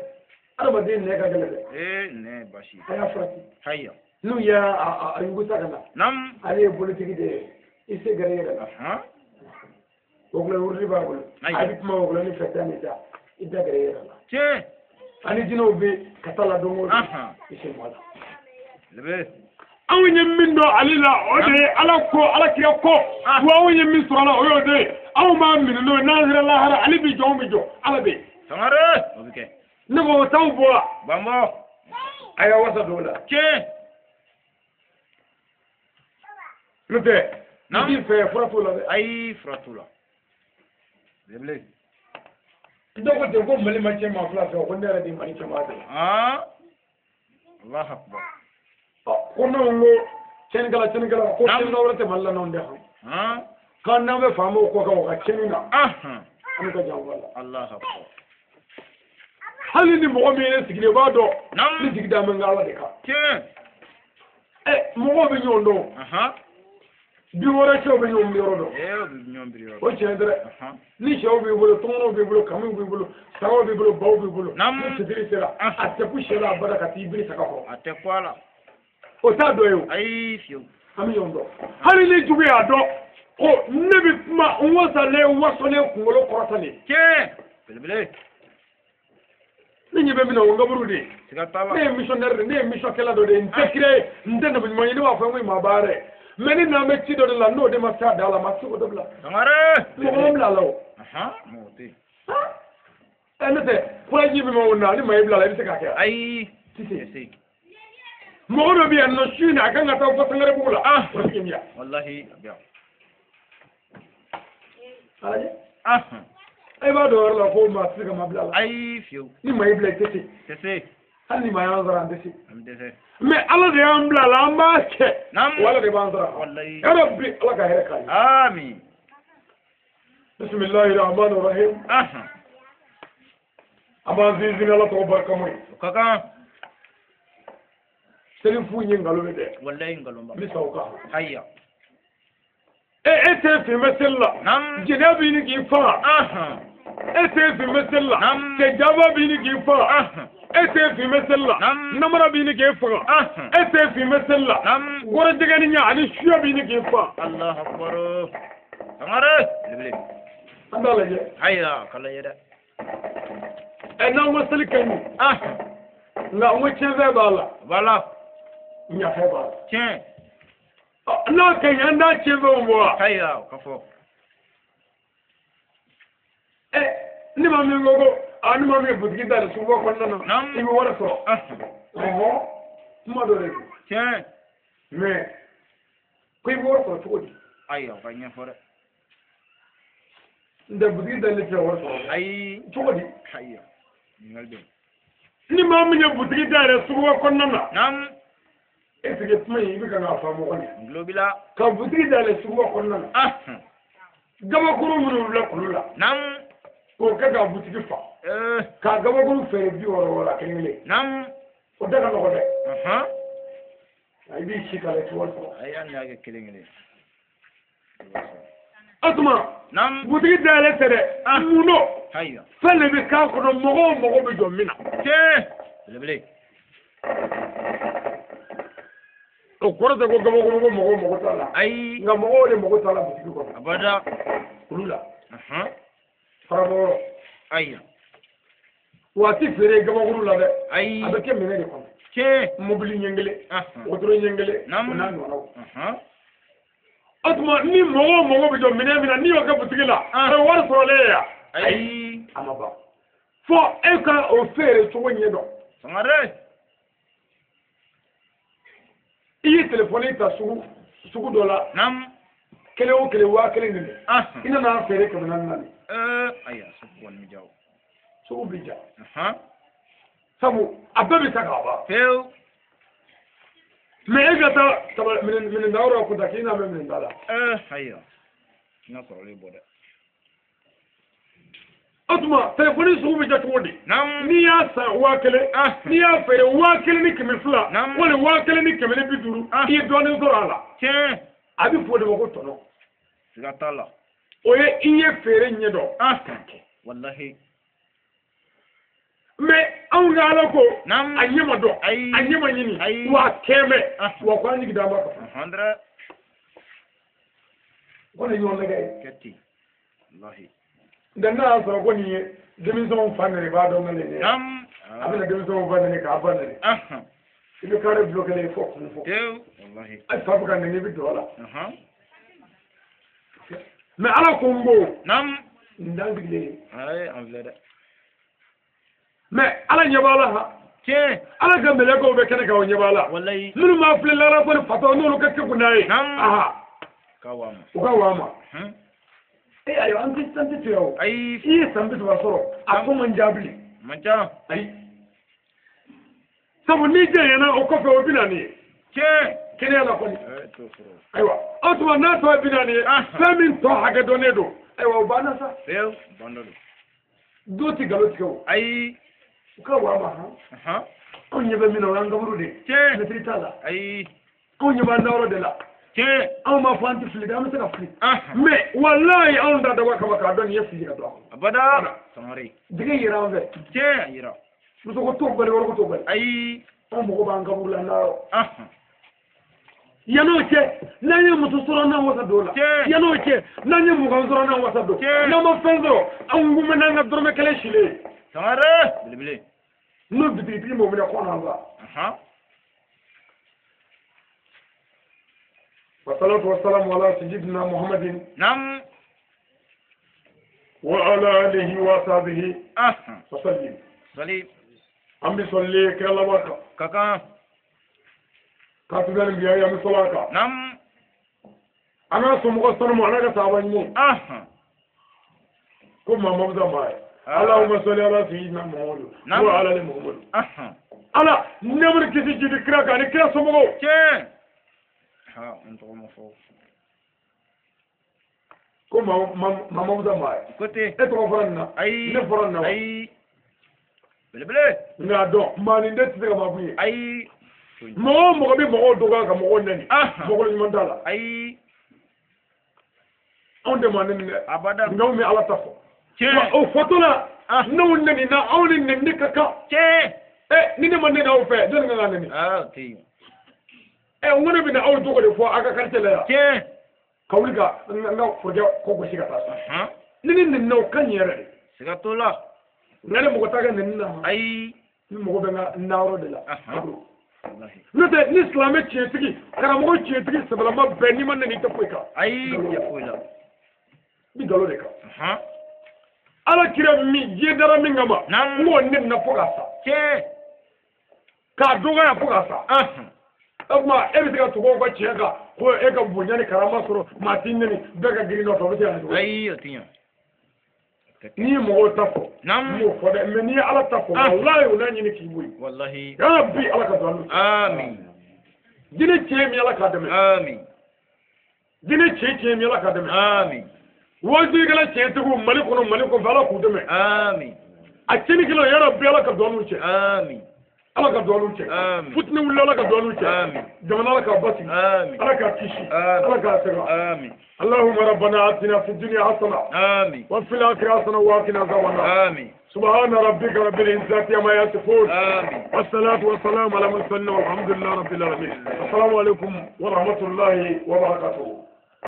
Adamaden nɛ ka gɛlɛn dɛ. Ee nɛ baasi. A y'a farati. Haya. N'u y'a yugusa ka na. Naam. Ale ye politiki de ye. I se gɛrɛ i yɛrɛ la. Wɔkulɔ wurudi b'a bolo. A bɛ kuma wɔkulɔ ni fɛ tan de ta. I da gɛrɛ i yɛrɛ la. Tiɲɛ. Ani jinɛw bɛ ka taa la don o don. I se bɔ a la. Anw ye min dɔn ale la o de ye Ala ko Ala kira ko. Wa anw ye min sɔrɔ a la o y'o de ye. Anw b'a minɛ n'o ye n'an sera lahara ale bɛ jɔ anw bɛ jɔ Ala bɛ yen. Sangare. O bɛ kɛ. Ne ko o t'anw bɔ wa. Banbɔ. A y'a wasa don o la. Tiɲɛ. N'o tɛ. N b'i fɛ fura t'o la dɛ. Ayi fura t'o la. Belebele. Dɔw ko ten ko Mali ma cɛ maa fila fɛ ko ne yɛrɛ de ye Mali cɛ maa fɛ. Allahu akbar. Ko ne ko tiɲɛnikɛla ko tiɲɛnikɛla wɛrɛ tɛ Mali la n'anw tɛ han. K'an n'an bɛ faamaw kɔ kan o ka tiɲɛni na. An bɛ ka jan bɔ a la. Allahu akbar. Hali ni mɔgɔ min ye ne sigilen i b'a dɔn. Ne jigi da bɛ n ka Ala de kan. Tiɲɛ. Mɔgɔw bɛ ɲɔgɔn dɔn. 60 cɛw bɛ ɲɔgɔn yɔrɔ dɔn. O tiɲɛ tɛ dɛ. Ni sɛw b'i bolo, tɔmɔnɔw b'i bolo, kamiw b'i bolo, sagaw b'i bolo, baw b'i bolo. Ni fitiri sera, a tɛ ku sɛ la a bada ka t'i biri saga kɔrɔ. A tɛ ku a la. O t'a dɔ ye o. Ayi fiyewu. An bɛ ɲɔgɔn dɔn. Hali ni jugu y'a dɔn ko ne bɛ kuma n wasalen wasalen kunkolo kɔrɔtalen. Tiɲɛ. Belebele. Ne ɲɛ bɛ min na o n kaburu de ye. Siga t'a la. Ne ye missionnaire de ye, ne ye missionkɛla dɔ de ye, n tɛ kira ye, n tɛ nabi ɲuman ye, ne b'a fɔ n ko maa b'a yɛrɛ. Mais ni n'an bɛ ci dɔ de la n'o de ma se a da la, ma se k'o dabila. Sangare. Mɔgɔ ma bila a la o. Mɔgɔ tɛ yen. Ne tɛ furaji min b'o na ni maa y'i bila a la i bɛ se k'a kɛ. Ayi. Ti se. Mɔgɔ dɔ bɛ yan nɔ su in na a kan ka taa fɔ Sangarebugu la. O tigi bɛ yan. Walahi a bɛ yan. A lajɛ. E b'a dɔn o yɔrɔ la ko maa tɛ se ka maa bila a la. Ayi fiyewu. Ni maa y'i bila i tɛ se. Tɛ se. Hali ni maa y'an sara an tɛ se. An tɛ se. Mais Ala de y'an bila a la an b'a kɛ. Naamu. O Ala de b'an sara. Walayi. Ya Rabbi Ala ka hɛrɛ k'an ye. Amin. Bisimilahi rahmani rahim. An b'an sinsin Ala tɔgɔ barikama ye. O ka kan. Seli fu ye nkalon ye dɛ. Walayi nkalon ba. N bɛ sa o kan. Haya. E tɛ fin bɛ seli la. Naamu. Jɛnɛya b'i ni k'i faga. E tɛ fin bɛ seli la. Naamu. Cɛ jaba b'i ni k'i faga. E tɛ fin bɛ seli la. Namara b'i ni k'e faga. E tɛ fin bɛ seli la. Gɔrɔjɛgɛni ɲɛ ani suya b'i ni k'e faga. Allahu akbar. Sangare. Belebele. An b'a lajɛ. Haya k'a lajɛ dɛ. N'an ko seli ka ɲi. Nka n ko tiɲɛfɛn b'a la. A b'a la. Ɲafɛn b'a la. Tiɲɛ. N'a ka ɲi an t'a tiɲɛfɛnw bɔ wa. Haya o ka fɔ. Ni maa min ko ko ni maa min ye butigi dayɛlɛ suguba kɔnɔna na i bɛ wari sɔrɔ. Kuma dɔ de don. Tiɲɛ. Mais ko i bɛ wari sɔrɔ cogo di? Ayiwa o ka ɲɛfɔ dɛ. N tɛ butigi dayɛlɛ tɛ wari sɔrɔ. Ayi. Cogo di? Ayiwa ɲininkali bɛ yen. Ni maa min ye butigi dayɛlɛ suguba kɔnɔna na. Naamu. Est ce que kuma in i bɛ kan k'a faamu kɔni? N tulo b'i la. Ka butigi dayɛlɛ suguba kɔnɔna na. Gabakuru minnu filɛ kulu la. Naamu. K'o kɛ ka butigi fa. K'a gabakuru feere 60 60 a kelen kelen. Naamu. O da ka nɔgɔn dɛ. I b'i si k'a la i tɛ wari sɔrɔ. Ayi hali n'i y'a kɛ kelen kelen. O tuma. Naamu. Butigi dayɛlɛ tɛ dɛ. Mun don? Ayiwa. Fɛn de bɛ k'a kɔnɔ mɔgɔw mago bɛ jɔ min na. Tiɲɛ. Belebele. O kɔrɔ tɛ ko gabakuru ko mɔgɔw mago t'a la. Ayi. Nka mɔgɔw de mago t'a la butigi kɔnɔ. Abada. Olu la. Farabɔyɔrɔ. Ayiwa. Waati feere gabakuru la dɛ. Ayi. A bɛ kɛ minɛ de kɔnɔ. Tiɲɛ. Mobili ɲɛ kelen. Wotoro ɲɛ kelen. Naamu. O n'a ɲɔgɔnnaw. O tuma ni mɔgɔw mago bɛ jɔ minɛn min na n'i y'o kɛ butigi la. A bɛ wari sɔrɔlen ye yan. Ayi. A ma ban. Fo e ka o feere cogo ɲɛ dɔn. Sangare. I ye telefɔni ta sugu dɔ la. Naam. Kelen o kelen 1000 de. I nana feere 400. Ayiwa sugu kɔni bɛ ja o. Sugu bɛ ja. Sabu a bɛɛ bɛ sa k'a ban. Pewu. Mais e ka taa minɛntayɔrɔ ko ta k'i n'a bɛ minɛnta la. Ayiwa. N'a sɔrɔlen bɔ dɛ. O tuma telefɔni sugu bɛ ja cogo di? Naam. N'i y'a san 1000. N'i y'a feere 1200. Naam. Walima 1550. I ye dɔɔnin sɔrɔ a la. Tiɲɛ. A bɛ fɔ o de ma ko tɔnɔ. Siga t'a la. O ye i ye feere ɲɛ dɔn. Walahi. Mais anw ka Ala ko. Naam. A ɲɛ ma dɔn. Ayi. A ɲɛ ma ɲini. Ayi. Wa a kɛmɛ. Wa ko an jigi d'an ma kan. Hundred. Ko nin ɲɔgɔn nɛgɛ ye. Kɛ ten. Walahi. Nka n'a y'a sɔrɔ ko nin ye denmisɛnw fa nɛni i b'a dɔn nka nin ye. Naam. A bɛna denmisɛnw fa nɛni k'a ba nɛni. I bɛ kari bulon kelen fɔ kun fɔ. Tewu. Walahi. A fa bɛ ka nɛni i bɛ don a la. Mais Ala ko n ko. Naam. Nin t'an sigilen ye. Ayi an filɛ dɛ. Mais Ala ɲɛ b'a la han. Tiɲɛ. Ala ka mɛlɛkɛw bɛ kɛnɛ kan o ɲɛ b'a la. Walahi. Minnu b'a filɛ lara ko ni fatɔ n'olu ka kekun n'a ye. Naam. Aha. Ka wa ma. U ka wa ma. Ayiwa an tɛ to yan o. Ayi. I ye san 30 sɔrɔ a ko man ja bilen. Man ca. Ayi. Sabu n'i janyana o kɔfɛ o 40 ye. Tiɲɛ. Kɛnɛya la kɔni. Ayiwa o tuma n'a tɔ ye 40 ye. Fɛn min tɔ hakɛ dɔnnen don. Ayiwa o banna sa. Pewu banna don. Dɔw tɛ nkalon tigɛ o. Ayi. U ka wa ma han. Anw ɲɛ bɛ min na o y'an kaburu de ye. Tiɲɛ. Mɛtiri t'a la. Ayi. Anw ɲɛ b'an dayɔrɔ de la. Tiɲɛ. Anw m'a fɔ an tɛ fili dɛ, an bɛ se ka fili. Mais walayi anw t'a dabɔ a kama k'a dɔn nin ye fili ka don a kɔnɔ. Abada. Sangare. Dege yera an fɛ. Tiɲɛ a yera. Muso ko t'o bali wariko t'o bali. Ayi. Anw mago b'an kaburu la n'a yɔrɔ. Yan'o cɛ n'an ye muso sɔrɔ n'an wasa don o la. Tiɲɛ. Yan'o cɛ n'an ye 20 sɔrɔ n'an wasa don. Tiɲɛ. N'an ma fɛn sɔrɔ anw kun bɛ n'an ka dɔrɔmɛ kelen silen ye. Sangare. Belebele. N'o bitigitigi m'o minɛ kɔ n'an fa. والصلاة والسلام على سيدنا محمد. نعم. وعلى آله وصحبه. وسلم. سليم. أم بيصلي كلا بركة. كاكا. كاتب الأنبياء يا مصلاك. نعم. أنا سمو سنم أنا كتابني. كم ما مبدأ معي. اللهم صل على سيدنا محمد. نعم. وعلى آل محمد. أنا نمر كذي جدي كرا كان كرا سمو. كي. Ha n tɔgɔ ma fɔ. Ko ma mabda maa ye. Ko ten. E tɔgɔ fɔra nin na. Ayi. Ne fɔra nin na wa. Ayi. Belebele. Nka dɔn maa nin den tɛ se ka maa kun ye. Ayi. Mɔgɔ o mɔgɔ bɛ mɔgɔw dɔgɔya ka mɔgɔw nɛni. Mɔgɔ ɲuman t'a la. Ayi. Anw tɛ maa nɛni dɛ. Abada. Nka anw bɛ Ala ta fɔ. Tiɲɛ. Wa o fɔtɔ la. N'anw nɛni na anw ni nɛni ka kan. Tiɲɛ. Ni ne ma nɛni aw fɛ jɔnni kan ka nɛni. O tɛ yen. N ko ne bɛna aw tɔgɔ de fɔ aw ka quartier la yan. Tiɲɛ. Ka wuli ka n ka forokɛ kɔ gosi ka taa so. Ni ne nɛnina o ka ɲi yɛrɛ de. Siga t'o la. Nka ne mɔgɔ t'a ka nɛni na. Ayi. Ni mɔgɔ bɛ n ka nayɔrɔ de la. N'o tɛ ni silamɛ tiɲɛtigi karamɔgɔ tiɲɛtigi sɛbɛlama bɛɛ n'i ma nɛni i tɛ foyi kan. Ayi i tɛ foyi la. I bɛ nkalon de kan. Ala kira min diɲɛ dara min kama. Naam. N k'o nɛnina fo ka sa. Tiɲɛ. K'a dɔgɔya fo ka sa. O tuma e bɛ se ka tugu o ka tiɲɛ kan ko e ka bonya ni karama sɔrɔ maa t'i nɛni bɛɛ ka girin nɔfɛ o bɛ se ka na cogo di. Ayi o tɛ ɲɛ. N'i ye mɔgɔw ta fɔ. Naam. N b'o fɔ dɛ mais n'i ye Ala ta fɔ. Walayi o n'a ɲini k'i bɔ yen. Walahi. Ya Rabbi Ala ka don an n'u cɛ. Amin. Diinɛ tiɲɛ min Ala k'a dɛmɛ. Amin. Diinɛ tiɲɛ min Ala k'a dɛmɛ. Amin. Wajulikɛla tiɲɛtigiw Mali kɔnɔ Mali kɔfɛ Ala k'u dɛmɛ. Amin. A tiɲɛnikɛlaw ya Rabbi Ala ka don an n'u cɛ. Amin. Ala ka don an n'u cɛ. Amin. Futinɛ wulila Ala ka don an n'u cɛ. Amin. Jamana Ala k'a basigi. Amin. Ala k'a kisi. Amin. Ala k'a sɛgɛn. Amin. اللهم ربنا آتنا في الدنيا حسنة. آمين. وفي الآخرة حسنة وقنا عذاب النار. آمين. سبحان ربك رب العزة عما يصفون. آمين. والصلاة والسلام على المرسلين والحمد لله رب العالمين. السلام عليكم ورحمة الله وبركاته.